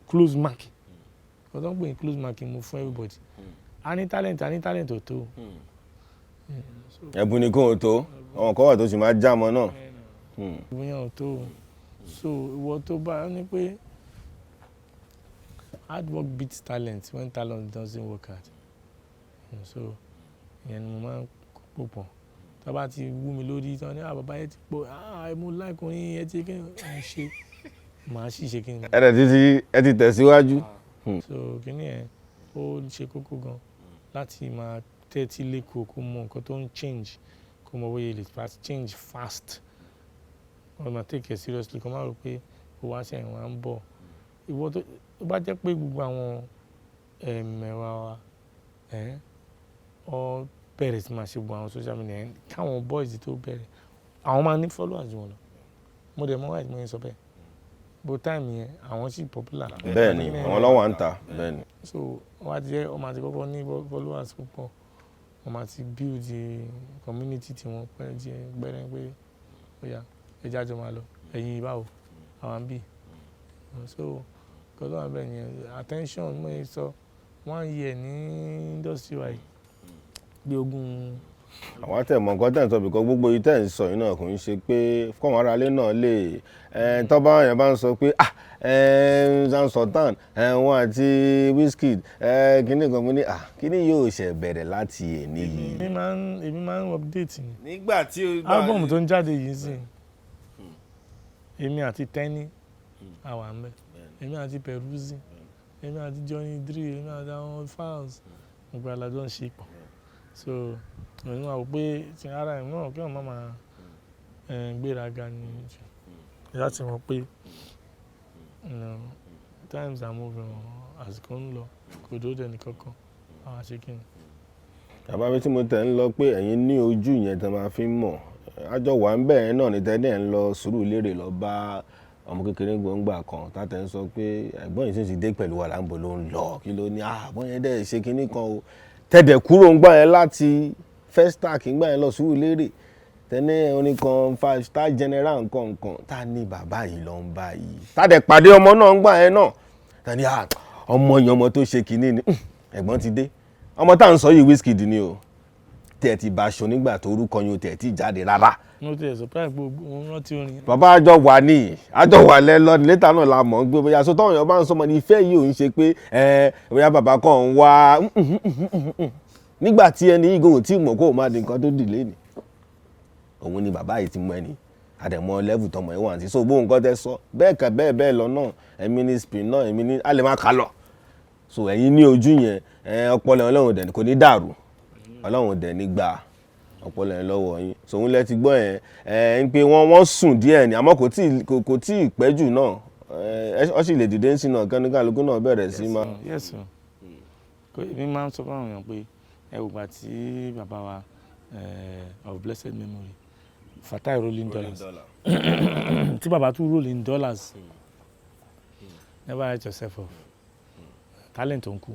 close mark. Nǹkan tó ń pè ní close marking mo fún everybody. A ní talent, a ní talent ò tó. Ẹ̀bùn ni kò tó, àwọn kan wà tó sì máa já mọ́ náà. Ẹ̀bùn yẹn ò tó. So ìwọ tó bá ní pé hard work beats talent when talent doesn't work hard. So ìyẹn ni mo máa ń kó pọ̀. Tí wọ́n bá ti wú mi lórí, tí wọ́n ní, "Ah, bàbá yẹn ti pọ̀, ah, mo like orin yẹn tí kí n ṣe," màá sì ṣe kí n. Ẹ dẹ̀ ti ẹ ti tẹ̀síwájú. So kíní ẹ̀, ó ṣe kókó gan láti máa tẹ́tí léko, kó mọ nǹkan tó ń change, kó mọ bóyá lè fast change fast. Kó máa take it seriously, kó má rò pé ó wá ṣẹ̀ wá ń bọ̀. Ìwọ tó bá jẹ́ pé gbogbo àwọn ẹ̀mẹ̀wà wa, ẹ́, ọ bẹ̀rẹ̀ sí máa ṣe gbogbo àwọn social media yẹn, káwọn boys tó bẹ̀rẹ̀, àwọn máa ní followers jù wọ́n lọ. Mo dẹ̀ mọ̀ why tí mo ṣe sọ bẹ́ẹ̀. But time yẹn, àwọn sì popular. Bẹ́ẹ̀ ni, àwọn ló wà ń ta, bẹ́ẹ̀ ni. So wọ́n á ti jẹ́, wọ́n máa ti kọ́kọ́ ní followers púpọ̀. Wọ́n máa ti build community tí wọ́n pẹ́ jẹ́ gbẹ́rẹ́ pé ó yá, ẹ jẹ́ àjọ máa lọ. Ẹ̀yin báwo, àwa ń bí. So nǹkan tó wà níbẹ̀ nìyẹn. Attention, mo lè sọ one year ní industry wa yìí bí ogún. Àwọn àtẹ̀mọ̀ nǹkan tẹ̀ ń sọ, bìkọ́ gbogbo yìí tẹ̀ ń sọ yìí náà kò ń ṣe pé kọ́wọn aráalé náà lè tọ́ bá yẹn bá ń sọ pé, ah, Sound Sultan, wọn àti Wizkid, kíní kan, mo ní, ah, kíní yóò ṣe bẹ̀rẹ̀ láti èní yìí. Èmi máa ń update ni. Nígbà tí o Album tó ń jáde yìí sì, èmi àti Tenny àwa ń bẹ̀, èmi àti Peruzzi, èmi àti Johnny Drille, èmi àti àwọn fans, gbogbo alájọ ń ṣe pọ̀. So èmi máa wò pé ti ara ẹ̀ náà kí wọ́n má máa gbéraga ni jù láti mọ̀ pé times are moving on, àsìkò ń lọ, kò dúró dè ẹnì kankan, àwa ṣe kí ni. Bàbá mi, tí mo tẹ̀ ń lọ pé ẹ̀yin ní ojú yẹn tẹ́ máa fi ń mọ̀, àjọ wà ń bẹ̀ yẹn náà ní tẹ́lẹ̀ ń lọ Sùúrùlérè lọ bá ọmọ kékeré gbòǹgbà kan tátẹ̀ ń sọ pé ẹ̀gbọ́n yìí sì ti dé pẹ̀lú wa láǹbò ló ń lọ, kí ló ní àbọ̀ yẹn dẹ̀ ṣe kinní kan o, tẹ̀dẹ̀ kúrò ń gbà yẹn láti Festac ń gbà yẹn lọ Sùúrùlérè, tẹ́lẹ̀ orin kan five star general nǹkan nǹkan, tá ní bàbá yìí lọ ń bá yìí, tádẹ̀ pàdé ọmọ náà ń gbà yẹn náà, tá ní ọmọ yẹn, ọmọ tó ṣe kinní ni ẹ̀gbọ́n ti dé. Ọmọ tá à ń sọ yìí, Wizkid ni o, tẹ̀ ti bá aṣọ nígbà tó orúkọ yín ò tẹ̀ tí jáde rárá. Mo ti ẹ̀ surprise pé mo rántí orin yẹn. Bàbá, àjọ wà ní àjọ wà lẹ́lọ́ ní létà náà la mọ̀ ń gbé bóyá so táwọn èèyàn bá ń sọmọ ní ìfẹ́ yìí, ò ń ṣe pé ẹ bóyá bàbá kan ń wá nígbà tí ẹni yìí gòun tí mọ̀ kó o máa di nǹkan tó dì lé ní òun ni. Bàbá yìí ti mọ ẹni àdẹ̀mọ level tọmọ yìí wà ní, so gbóhùn nǹkan tẹ sọ bẹ́ẹ̀ kẹ́ bẹ́ẹ̀ bẹ́ẹ̀ lọ náà, ẹ̀mí ní spin náà, ẹ̀mí ní a lè má kà lọ. So ẹ̀yin ní ojú yẹn, ọpọlọ Ọlọ́run dẹ̀ kò ní dàrú, Ọlọ́run dẹ̀ ní gbà ọpọlọ yẹn lọ́wọ́ yín. So òun lẹ ti gbọ́ yẹn ẹ ń pé wọ́n sùn díẹ̀ ni, àmọ́ kò tí ì pẹ́ jù náà, ẹ ọ sì lè dìde ń sìn náà, kẹ́ni náà bẹ̀rẹ̀ sí máa. Yes sir. Èmi máa ń sọ fún àwọn èèyàn pé ẹ wò gbà tí bàbá wa of blessed memory, Fatai Rolling Dollars, tí bàbá tún rolling dollars. Never write yourself off, talent ò ń kú.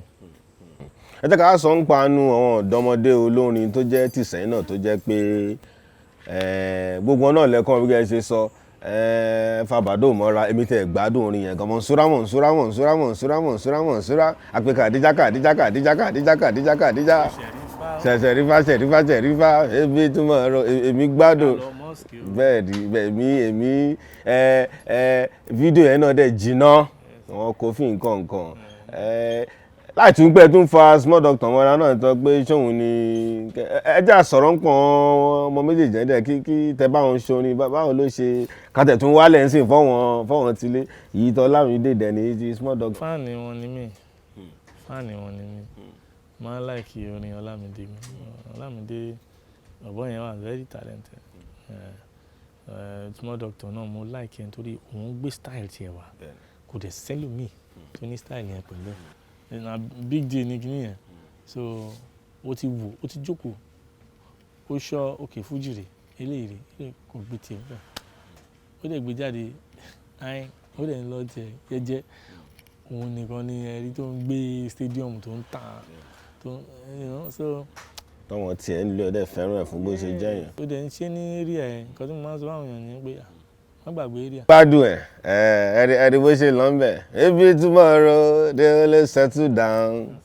Ẹ jẹ́ ká sọ ń panu àwọn ọ̀dọ́mọdé olórin tó jẹ́ tìsẹ́yìn náà, tó jẹ́ pé gbogbo wọn náà lẹ́kọ̀ọ́ bí ẹ ṣe sọ fàbàdò mọ́ra. Èmi tẹ̀ gbádùn orin yẹn gan, Mọ̀nsúrà, Mọ̀nsúrà, Mọ̀nsúrà, Mọ̀nsúrà, Mọ̀nsúrà, Mọ̀nsúrà, àpè Kàdíjà, Kàdíjà, Kàdíjà, Kàdíjà, Kàdíjà, Kàdíjà, ṣẹ̀ṣẹ̀rífà, ṣẹ̀rífà, ṣẹ̀rífà, ebi túmọ̀ ọ̀rọ̀ èmi gbádùn. Bẹ́ẹ̀ ni, bẹ́ẹ̀ mi èmi ẹ ẹ fídíò yẹn náà dẹ̀ jiná, àwọn kò fi nǹkan nǹkan ẹ Láì tún pẹ́ tún fa Small Doctor mọ́ra náà tó pé ṣóun ni ẹ jẹ́ àsọ̀rọ̀ ń pọ̀n ọmọ méjèèjì ẹ̀ dẹ̀ kí tẹ báwọn ṣorin, báwọn ló ṣe kàtẹ̀ tún wálẹ̀ ń sìn fọ́wọ́n tilé yìí tọ́ Lámídé dẹ̀ ní ti Small Doctor. Fan wọn ni mí, fan wọn ni mí. Máa ń like orin Ọlámídé mi. Ọlámídé ọ̀bọ yẹn wà very talented. Small Doctor náà, mo like ẹ̀ nítorí òun gbé style tiẹ̀ wá, kò dẹ̀ sẹ́lòmíì tó ní style yẹn pẹ̀lú ẹ̀. Na big deal ní kíní yẹn. So ó ti wò, ó ti jókòó, ó ṣọ́ òkè fújì rè, eléyìí rè, eléyìí kò gbé tiẹ̀ bẹ́ẹ̀, ó dẹ̀ gbé jáde ayin, ó dẹ̀ ń lọ tiẹ̀ jẹ́jẹ́. Òun nìkan ni ẹ̀rí tó ń gbé stadium, tó ń tà, tó ń so. Tọ́wọ́n tiẹ̀ ń lé ọdẹ fẹ́ràn ẹ̀ fún bó ṣe jẹ́ yẹn. Ó dẹ̀ ń ṣe ní area ẹ̀. Nǹkan tí mo máa ń sọ fáwọn èèyàn ni pé, ah, wọ́n gbàgbé area. Gbádùn ẹ̀ ẹ̀rí bó ṣe lọ ń bẹ̀. Maybe tomorrow they will settle down.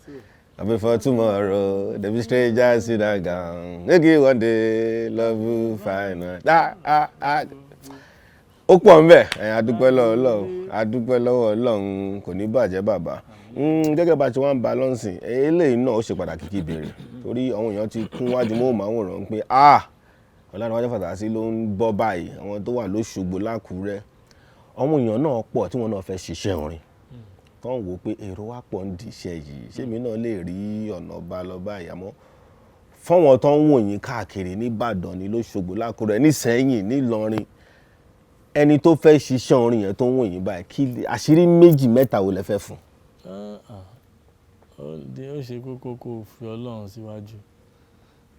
Before tomorrow they be strangers in a gown. Maybe one day love will find out. Ah, ah, ah. Ó pọ̀ ń bẹ̀ ẹ̀. Adúpẹ́ lọ́wọ́ Ọlọ́run, adúpẹ́ lọ́wọ́ Ọlọ́run, kò ní bàjẹ́ bàbá. Gẹ́gẹ́ bá ti wá ń ba lọ́nsìn, eléyìí náà ó ṣe pàtàkì kí ìbéèrè, torí àwọn èèyàn ti kún wájú móhùnmáwòrán pé, ah, Ọlárẹ̀wájú Fàtàsí ló ń bọ́ báyìí. Àwọn tó wà lóṣogbo, lákùúrẹ́, àwọn èèyàn náà pọ̀ tí wọ́n náà fẹ́ ṣiṣẹ́ orin, tó ń wò ó pé èrò wa pọ̀ ń di iṣẹ́ yìí, ṣé èmi náà lè rí ọ̀nà bá lọ báyìí? Àmọ́ fọ́wọ́n tó ń wò yín káàkiri nìbàdàn ní lóṣogbo, lákùúrẹ́, nísẹ̀yìn, nílọrin, ẹni tó fẹ́ ṣiṣẹ́ orin yẹn tó ń wò yín báyìí, kí àṣírí méjì mẹ́ta wo lẹ fẹ́ fún? Ah, ah. Ó ṣe kókó kó fi Ọlọ́run síwájú.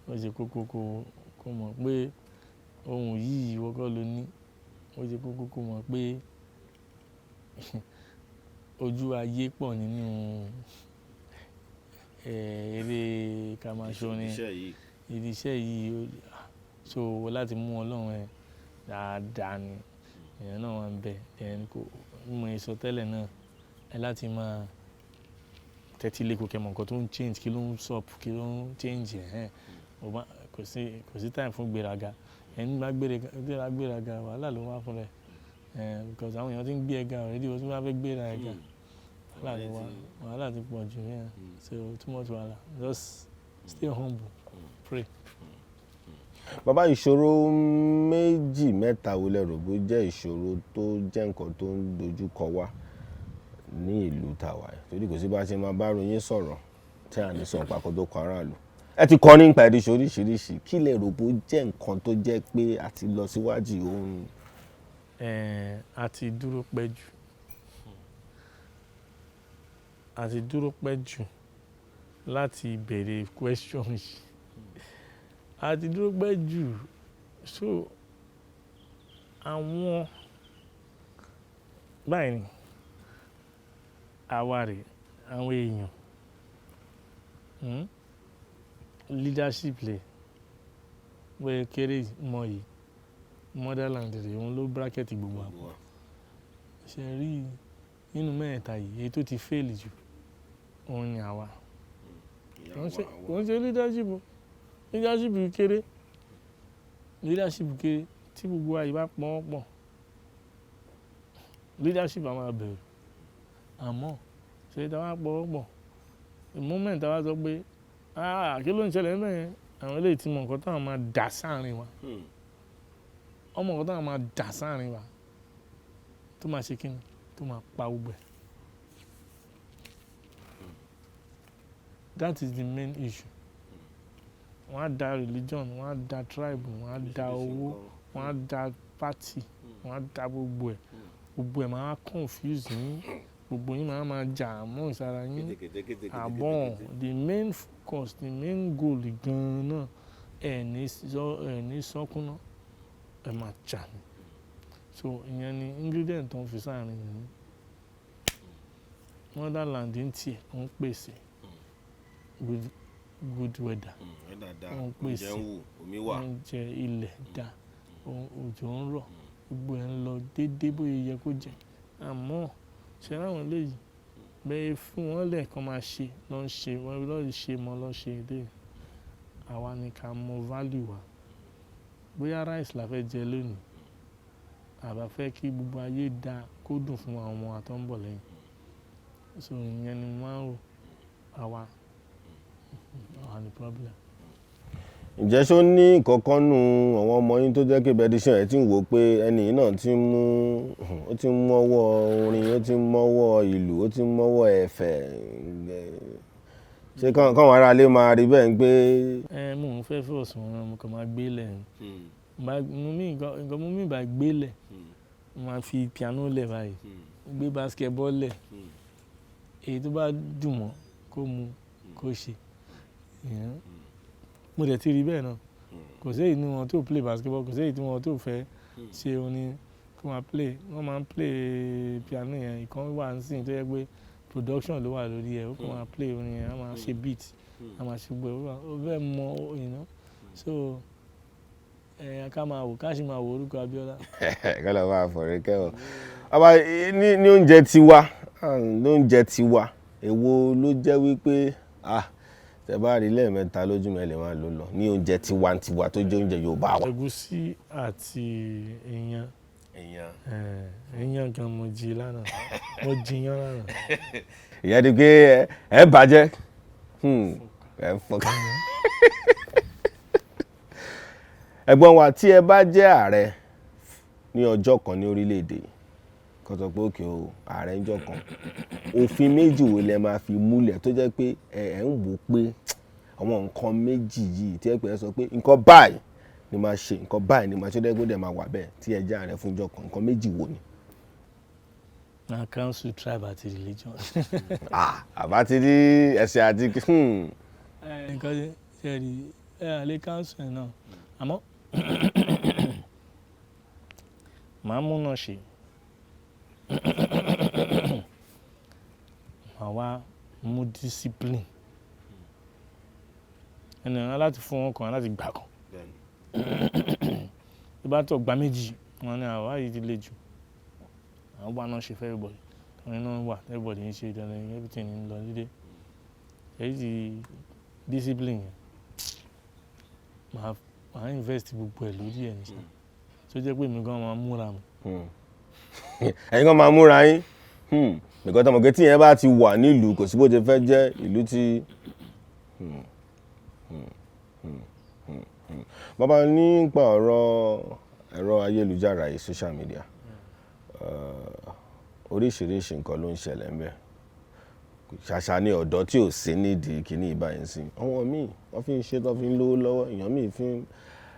Ó ṣe kókó kó mọ̀ pé ohun yìí, ìwọ kọ́ ló ní. Ó ṣe kókó kó mọ̀ pé ojú ayé pọ̀ nínú eré ká máa ṣorin. Ìdí iṣẹ́ yìí, so láti mú Ọlọ́run ẹ dáadáa ni. Ìyẹn náà wà níbẹ̀. Then kó, mo sọ tẹ́lẹ̀ náà, ẹ láti máa tẹ́tí léko kí ẹ mọ̀ nǹkan tó ń change, kí ló ń sup, kí ló ń change ẹ̀hẹn. Kò sí time fún ìgbéraga. Ẹni bá gbéraga, wàhálà ló wá fún rẹ̀. Because àwọn èèyàn tí ń gbé ẹ ga already, o tún bá fẹ́ gbéra ẹ ga. Wàhálà ti wá, wàhálà ti pọ̀ jù yeah. So too much wàhálà. Just stay humble, pray. Bàbá, ìṣòro méjì mẹ́ta wo lẹ rò bó jẹ́ ìṣòro tó jẹ́ nǹkan tó ń dojú kọ wá ní ìlú tàwa yìí? Torí kò sí bá ṣe máa bá ròyìn sọ̀rọ̀ tí à ní sọ nǹkan tó kọ aráàlú. Ẹ ti kọ́ nípa ẹ̀díṣẹ́ oríṣiríṣi, kí lẹ rò bó jẹ́ nǹkan tó jẹ́ pé a ti lọ síwájú òun? A ti dúró pẹ́ jù. A ti dúró pẹ́ jù láti béèrè question yìí. A ti dúró pẹ́ jù. So àwọn báyìí ni àwa rè, àwọn èèyàn, Leadership lè bóyá kéré mọ̀ yìí, motherland rè, òun ló bracket gbogbo wa pọ̀. Ṣé ẹ rí nínú mẹ́ẹ̀ta yìí, èyí tó ti fail jù, òun ni àwa. Kò ń ṣe leadership o. Leadership kéré. Leadership kéré tí gbogbo wa yìí bá pọ́n pọ̀. Leadership a máa bẹ̀rù. Àmọ́ ṣé tí a bá pọ́n pọ̀, the moment tí a bá sọ pé, "Ah, kí ló ń ṣẹlẹ̀ níbẹ̀ yẹn?" Àwọn eléyìí tí mọ nǹkan tí àwọn máa dà sáàrin wa. Wọ́n mọ nǹkan tí àwọn máa dà sáàrin wa tó máa ṣe kíni, tó máa pa gbogbo ẹ̀. That is the main issue. Wọ́n á da religion, wọ́n á da tribe, wọ́n á da owó, wọ́n á da party, wọ́n á da gbogbo ẹ̀. Gbogbo ẹ̀ máa confuse yín. Gbogbo yín máa ma jà mọ́ ìsara yín. Àmọ́ the main focus, the main goal gan-an náà, ẹ ní sọ́kúná, ẹ máa jà ní. So ìyẹn ni ingredient tó ń fi sáàrin yín. Motherland ń tiẹ̀, ó ń pèsè good, good weather. Ó ń pèsè oúnjẹ, ilẹ̀ dá, òjò ń rọ̀, gbogbo ẹ̀ ń lọ dédé bóyá yẹ kó jẹ́. Àmọ́ ṣé rí àwọn eléyìí, bẹ́ẹ̀ fún wọn lẹ́ẹ̀kan máa ṣe, lọ́ ń ṣe, wọ́n lọ́ ṣe mọ́ lọ́ ṣe dé. Àwa ni ká mọ value wa. Bóyá rice la fẹ́ jẹ lónìí, àbá fẹ́ kí gbogbo ayé dá kó dùn fún àwọn ọmọ wa tó ń bọ̀ lẹ́yìn. So ìyẹn ni mo máa ń rò. Àwa ni problem. Ǹjẹ́ ṣó ní kankan nù àwọn ọmọ yín tó jẹ́ pé bẹ́ẹ̀díṣàn ẹ̀ tí ń wò ó pé ẹni yìí náà ti ń mú, ó ti ń mọ́wọ́ orin, ó ti ń mọ́wọ́ ìlú, ó ti ń mọ́wọ́ ẹ̀fẹ̀? Ṣé káwọn aráalé máa rí bẹ́ẹ̀ ń pé? Ẹ mò ń fẹ́ force wọn, mo kàn máa gbé lẹ̀ ni. Mo mí nǹkan mo mí bá gbé lẹ̀, mo máa fi piano lẹ̀ báyìí, gbé basketball lẹ̀. Èyí tó bá dùn mọ́ kó mu kó ṣe. Mo dẹ̀ ti rí bẹ́ẹ̀ náà. Kò sí èyí nínú wọn tó play basketball, kò sí èyí tí wọn tó fẹ́ ṣe orin kó máa play. Wọ́n máa ń play piano yẹn. Ìkan wà nísìnyí tó jẹ́ pé production ló wà lórí ẹ̀, ó kàn máa play orin yẹn, a máa ṣe beat, a máa ṣe gbogbo ẹ̀, ó fẹ́ mọ̀. So, ká máa wò, ká sì máa wo orúkọ Abiola. Kọ́ ló máa fọ̀rẹ́ kẹ́ ọ. Bàbá ní oúnjẹ tiwa, ní oúnjẹ tiwa, èwo ló jẹ́ wípé, ah, tẹ bá rí lẹ́ẹ̀mẹ́ta lójúmọ́ ẹ lè máa lò lọ ní oúnjẹ tiwantiwa tó jẹ́ oúnjẹ Yorùbá wa? Ẹ̀gúsí àti iyán. Iyán. Iyán gan mo jí lánàá. Mo jí iyán lánàá. Ìyẹn ni pé ẹ bàjẹ́. Ẹ fọkàn. Ẹ̀gbọ́n wa, tí ẹ bá jẹ́ ààrẹ ní ọjọ́ kan ní orílẹ̀-èdè, kó sọ pé òkè o, ààrẹ ń jọ́ kan, òfin méjì wo lẹ máa fi múlẹ̀ tó jẹ́ pé ẹ ń wò pé àwọn nǹkan méjì yìí tí ẹ pé ẹ sọ pé nǹkan báyìí ni máa ṣe, nǹkan báyìí ni máa ṣe, dẹ́gbẹ́ dẹ̀ máa wà bẹ́ẹ̀ tí ẹ jẹ́ ààrẹ fún ọjọ́ kan, nǹkan méjì wo ni? Na cancel tribe àti religion. Ah, àbá ti rí ẹ̀sìn àti. Nǹkan ṣe rí ẹ à lè cancel ẹ̀ náà, àmọ́ màá múná ṣe. Màá wá mú discipline. Ẹni ọ̀nà láti fún wọn kan láti gbà kan. Bí bá tó gba méjì, wọ́n ní àwa yìí ti le jù. Àwọn wá náà ṣe fún everybody. Àwọn iná wà, everybody ń ṣe dandan, everything ń lọ dédé. Èyí ti discipline yẹn. Màá invest gbogbo ẹ̀ lórí ẹ̀ níṣẹ́. Tó jẹ́ pé èmi gan máa múra mi. Ẹ̀yin kan máa múra yín. Nǹkan tó mọ̀ pé tí ìyẹn bá ti wà nílùú, kò sí bó ṣe fẹ́ jẹ́ ìlú tí. Bàbá, nípa ọ̀rọ̀ ẹ̀rọ ayélujára yìí, social media, oríṣiríṣi nǹkan ló ń ṣẹlẹ̀ ńbẹ̀. Ṣàṣà ni ọ̀dọ́ tí ò sí nídìí kíní ìbáyìí sí. Àwọn míì wọ́n fi ń ṣe tó fi ń lówó lọ́wọ́, èèyàn míì fi ń,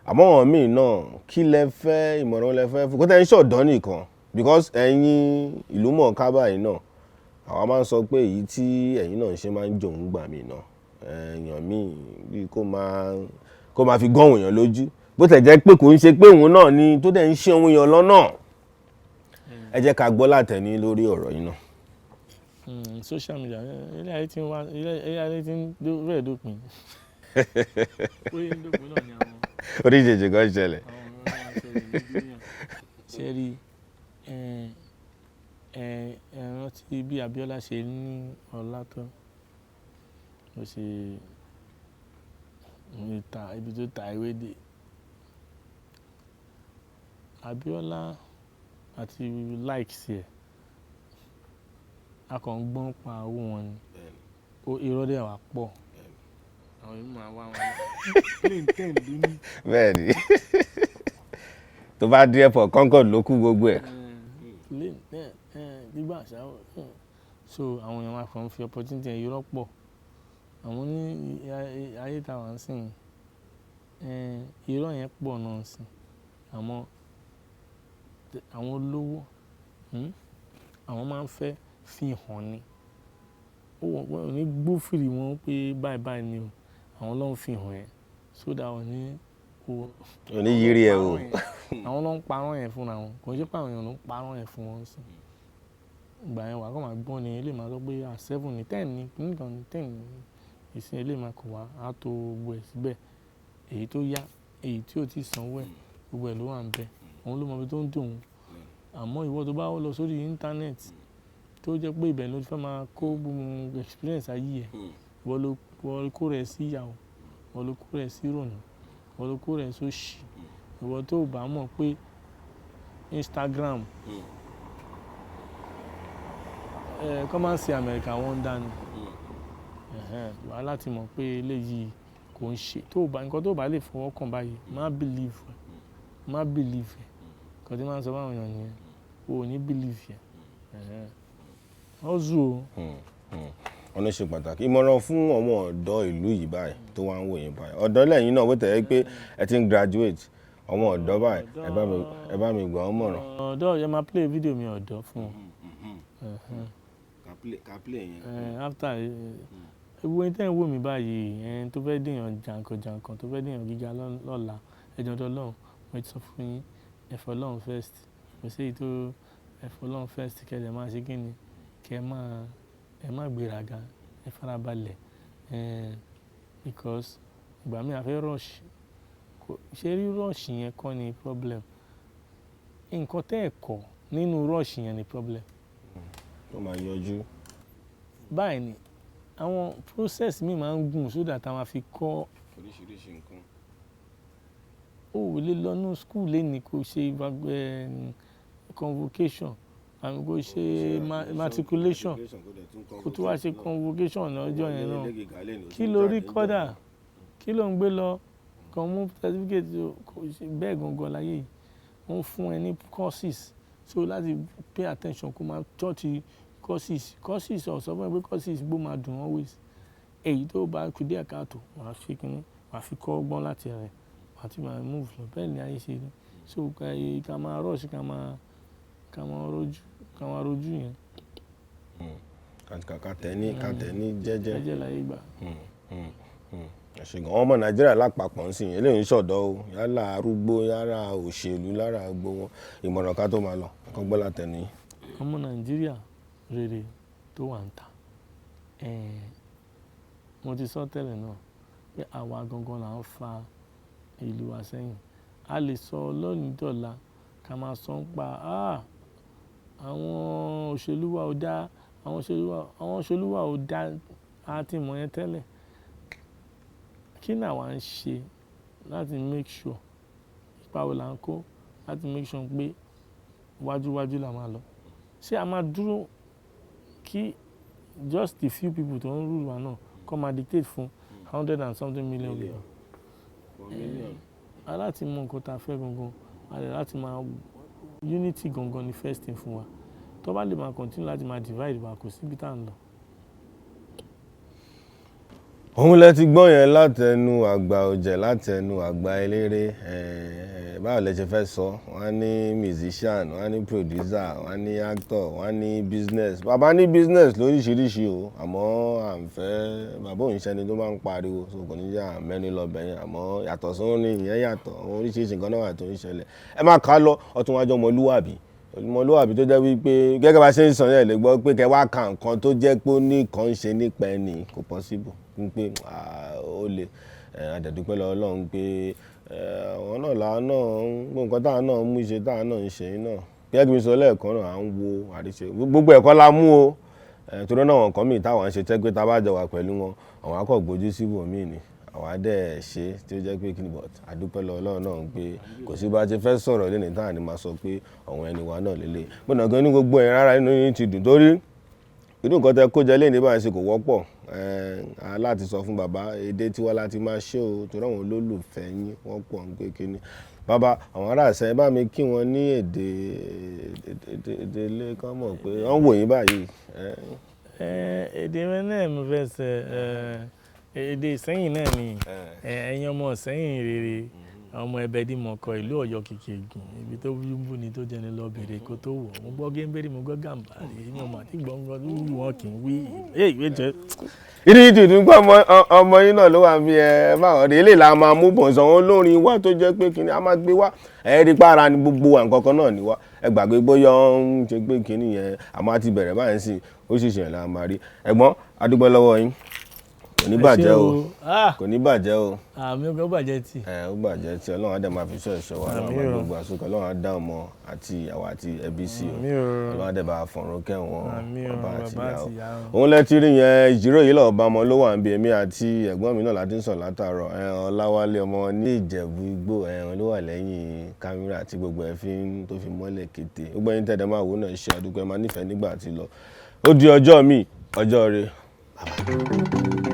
àmọ́ àwọn míì náà, kí lẹ fẹ́, ìmọ̀ràn lẹ fẹ́ fún? Kó tẹ́ ń ṣọ̀dọ́ nìkan, because ẹ̀yin ìlú mọ̀ọ́ká báyìí náà, àwa máa ń sọ pé èyí tí ẹ̀yin náà ń ṣe máa ń jò ń gbà mí náà. Èèyàn míì bí kó máa fi gán èèyàn lójú. Bó tẹ̀ jẹ́ pé kò ń ṣe pé òun náà ni tó dẹ̀ ń ṣe ohun èèyàn lọ́nà. Ẹ jẹ́ ká gbọ́ látẹ̀ní lórí ọ̀rọ̀ yìí náà. Social media, ilé ayé tí ń wá, ilé ayé tí ń rẹ̀ dópin. Ó yẹ ń dópin náà ni àwọn. Oríṣiríṣi kan ṣẹlẹ̀. Àwọn ọmọ máa ń ṣẹlẹ̀ lójú èèyàn. Ṣé rí ẹ, ẹ rántí bí Abiola ṣe ní ọlá tó, ó ṣe ta ibi tó ta ewé dé. Abiola àti likes ẹ̀, a kàn ń gbọ́n pa owó wọn ni. Irọ́ dẹ̀ wá pọ̀. Àwọn èèyàn máa wá wọn. Plane 10 ló ní. Bẹ́ẹ̀ni. Tó bá dé airport, Concorde ló kú gbogbo ẹ̀. Plane 10, nígbà ṣá. So àwọn èèyàn máa kàn fi opportunity ẹ̀, irọ́ pọ̀. Àwọn ní ayé tá wà ń sìn, irọ́ yẹn pọ̀ náà sìn. Àmọ́ àwọn olówó, àwọn máa ń fẹ́ fi hàn ni. Ó wọ́n ò ní gbófìrì wọn pé báyìí báyìí ni o. Àwọn ló ń fi hàn ẹ́. So that wọ́n ní kó. Ò ní yiri ẹ o. Àwọn ló ń parọ́ yẹn fúnra wọn. Kò ṣe pé àwọn èèyàn ló ń parọ́ yẹn fún wọn sí. Ìgbà yẹn wà kọ́ máa gbọ́n ni, eléyìí máa sọ pé à 7 ni, 10 ni, kíníkan ni, 10 ni. Ìsìn eléyìí máa kó wá, á tó gbogbo ẹ̀ síbẹ̀. Èyí tó yá, èyí tí ò tíì sanwó ẹ̀, gbogbo ẹ̀ ló wà níbẹ̀. Òun ló mọ ibi tó ń dùn ún. Àmọ́ ìwọ tó bá lọ sórí íńtánẹ́ẹ̀tì tó jẹ́ pé ibẹ̀ ló ti fẹ́ máa kó gbogbo experience ayé ẹ, ìwọ ló kó rẹ̀ sí ìyàwó, ìwọ ló kó rẹ̀ sí ìrònú, ìwọ ló kó rẹ̀ sóṣì. Ìwọ tó bá mọ̀ pé Instagram, kọ́ máa ń ṣe America wonder ni. Wàá láti mọ̀ pé eléyìí kò ń ṣe tó bá nǹkan tó bá lè fọwọ́ kàn báyìí, má believe ẹ̀, má believe ẹ̀. Nǹkan tí màá ń sọ fún àwọn èèyàn nìyẹn, o ò ní believe ẹ̀. Hustle o. Ọ̀nà ṣe pàtàkì. Ìmọ̀ràn fún àwọn ọ̀dọ́ ìlú yìí báyìí tó wá ń wò yín báyìí, ọ̀dọ́ lẹ́yìn náà, bó tẹ̀ ẹ́ pé ẹ ti ń graduate, àwọn ọ̀dọ́ báyìí, ẹ bá mi gbà wọ́n mọ̀ràn. Ọ̀dọ́ yẹn, máa play video mi ọ̀dọ́ fún wọn. Ká play yẹn. After ewu ẹni tẹ́ ń wò mí báyìí, ẹni tó fẹ́ dèèyàn jàǹkàn jàǹkàn, tó fẹ́ dèèyàn gíga lọ́la, ẹ jọ̀ọ́ Ọlọ́run, mo ti sọ fún yín, ẹ fọ́ Ọlọ́run first. Kò sí èyí tó ẹ fọ́ Ọlọ́run first, kẹ́ ẹ máa ṣe kí ni, kẹ́ ẹ máa, ẹ má gbéraga, ẹ farabalẹ̀, because ìgbà míì a fẹ́ rush. Ṣé rí, rush yẹn kọ́ ni problem. Nǹkan tẹ́ ẹ kọ́ nínú rush yẹn ni problem. Tó máa yọjú. Báyìí ni àwọn process mi máa ń gùn so that a máa fi kọ́ oríṣiríṣi nǹkan. O ò lè lọ ní school lónìí kó ṣe convocation àbí kó ṣe matriculation, kó tún wá ṣe convocation lọ́jọ́ yẹn náà. Kí ló rí kọ́dà? Kí ló ń gbé lọ? Kàn mú certificate o, kò ṣe bẹ́ẹ̀ gangan láyé yìí. Wọ́n fún ẹ ní courses, so láti pay attention, kó máa church courses. Courses ò sọ fún ẹ pé courses gbó máa dùn always. Èyí tó bá kú díẹ̀ káàtó, wàá fi kíní, wàá fi kọ́ ọgbọ́n láti rẹ̀, wàá ti máa move lọ. Bẹ́ẹ̀ ni ayé ṣe rí. So ká máa rush, ká máa rojú, ká máa rojú yẹn. Ká tẹ̀ ní jẹ́jẹ́. Jẹ́jẹ́ láyé gbà. Ẹ ṣé gan. Ọmọ Nàìjíríà lápapọ̀ ń sìn, eléyìí ń ṣọ̀dọ́ o, yálà arúgbó, yálà òṣèlú, lára gbogbo wọn, ìmọ̀ràn ká tó máa lọ, kọ́ gbọ́ látẹnu yín. Ọmọ Nàìjíríà rere tó wà ń ta, mo ti sọ tẹ́lẹ̀ náà pé àwa gangan là ń fa ìlú wa sẹ́yìn. A lè sọ lónìí dọ̀la, ká máa sọ ń pa, ah, àwọn òṣèlú wa ò dá, àwọn òṣèlú wa ò dá, a ti mọ̀ yẹn tẹ́lẹ̀. Kí ni àwa ń ṣe láti make sure, ipa wo là ń kó láti make sure pé wájúwájú la máa lọ? Ṣé a máa dúró kí just the few people tó ń rule wa náà kó máa dictate fún hundred and something million people? A láti mọ nǹkan tá a fẹ́ gangan, a lè láti máa unity gangan ni first thing fún wa. Tó bá lè máa continue láti máa divide wa, kò síbi tá à ń lọ. Òun lẹ ti gbọ́ yẹn látẹnu àgbà ọ̀jẹ̀, látẹnu àgbà eléré. Báwo lẹ ṣe fẹ́ sọ? Wọ́n á ní musician, wọ́n á ní producer, wọ́n á ní actor, wọ́n á ní business. Bàbá ní business lóríṣiríṣi o, àmọ́ à ń fẹ́ bàbá òun ṣẹni tó máa ń pariwo, so kò ní jẹ́ àmẹ́ni lọ bẹ̀yẹn. Àmọ́ yàtọ̀ sórin ìyẹn, yàtọ̀ àwọn oríṣiríṣi nǹkan náà wà tó ń ṣẹlẹ̀. Ẹ má ká lọ, ọtún wájú ọmọlúwàbí, ọmọlúwàbí tó jẹ́ wípé gẹ́gẹ́ bá ṣe ń sọ yẹn, lè gbọ́ pé kẹ́ wá ka nǹkan tó jẹ́ pé ó ní nǹkan ń ṣe nípa ẹni, kò possible pé ó lè. A dẹ̀ dúpẹ́ lọ́wọ́ Ọlọ́run pé àwọn náà làwa náà ń gbogbo nǹkan táwa náà ń mú ṣe, táwa náà ń ṣe náà. Gẹ́gẹ́ bí mo sọ lẹ́ẹ̀kan náà, à ń wo àríṣe gbogbo ẹ̀kọ́ la mú o, torí náà àwọn nǹkan mìíràn táwa ń ṣe tẹ́ pé tá a bá jọ wà pẹ̀lú wọn, àwọn á kọ̀ gbójú síbòmíì ni àwa dẹ̀ ṣe tí ó jẹ́ pé kíni. But a dúpẹ́ lọ́wọ́ Ọlọ́run náà pé kò sí bá ti fẹ́ sọ̀rọ̀ lónìí táà ní máa sọ pé àwọn ẹni wa náà lélẹ̀ gbọ́dọ̀ gan ní gbogbo ẹ̀ rárá. Inú yín ti dùn torí irú nǹkan tẹ kó jẹ lẹ́yìn báyìí ṣe kò wọ́pọ̀ láti sọ fún bàbá èdè tiwa láti máa ṣe o, torí àwọn olólùfẹ́ yín wọ́n pọ̀ ń pé kíni. Bàbá, àwọn ará Ìsẹ́yìn, bá mi kí wọn ní èdè ilé kán mọ̀ pé wọ́n wò yín báyìí. Èdè mi náà mo fẹ́ sọ, èdè Ìsẹ́yìn náà ni. Ẹ̀yin ọmọ Ìsẹ́yìn rere, ọmọ Ẹbẹdìmọ̀kọ, ìlú Ọ̀yọ́ kìkì ègùn, ibi tó bú ni tó jẹni lọ bèrè kó tó wọ̀. Mo gbọ́ géńbérì, mo gbọ́ gàmbàrí, mi ò mà tí gbọ́ nǹkan tó wù wọ́n kì í wí. Ìwé jẹ́. Inú yìí ti dùn pé ọmọ yín náà ló wà bí ẹ báwọn rí eléyìí la máa mú bọ̀ sọ. Àwọn olórin wá tó jẹ́ pé kíni a máa gbé wá, ẹ rí para ni gbogbo wa, nǹkan kan náà ni wá. Ẹ gbàgbé bóyá ó ń ṣe pé kíni yẹn, àmọ́ a ti bẹ̀rẹ̀ báyìí sí, ó sì ṣe la máa rí. Ẹ̀gbọ́n, a dúpẹ́ lọ́wọ́ yín. Kò ní bàjẹ́ o, kò ní bàjẹ́ o. Àmì, ó bàjẹ́ tì. Ẹ ó bàjẹ́ tí. Ọlọ́run á dẹ̀ máa fi ṣọ́ ẹ̀ṣọ́ wa, Ọlọ́run máa gbogbo àsokọ̀, Ọlọ́run á dá ọmọ àti ìyàwó àti ẹbí sí o. Ọlọ́run á dẹ̀ bá fọ̀run kẹ́wọn bàbá àti ìyàwó. Òun lẹ ti rí yẹn, ìjíròrò yìí lọ́ọ́ bá ọmọ ló wà ń bí èmi àti ẹ̀gbọ́n mi náà láti ń sọ̀ látàárọ̀. Ọláwálé ọmọ ní Ìjẹ̀bú Igbó ẹ̀hún ló wà lẹ́yìn kámẹ́rà tí gbogbo ẹ̀ fi ń tó fi mọ́lẹ̀ kété. Gbogbo ẹ̀yin tẹ̀dẹ̀ máa wò náà, ṣe àdúgbò ẹ̀ máa nífẹ̀ẹ́ nígbà tí lọ. Ó di ọjọ́ mi, ọjọ́ rẹ. Bye bye.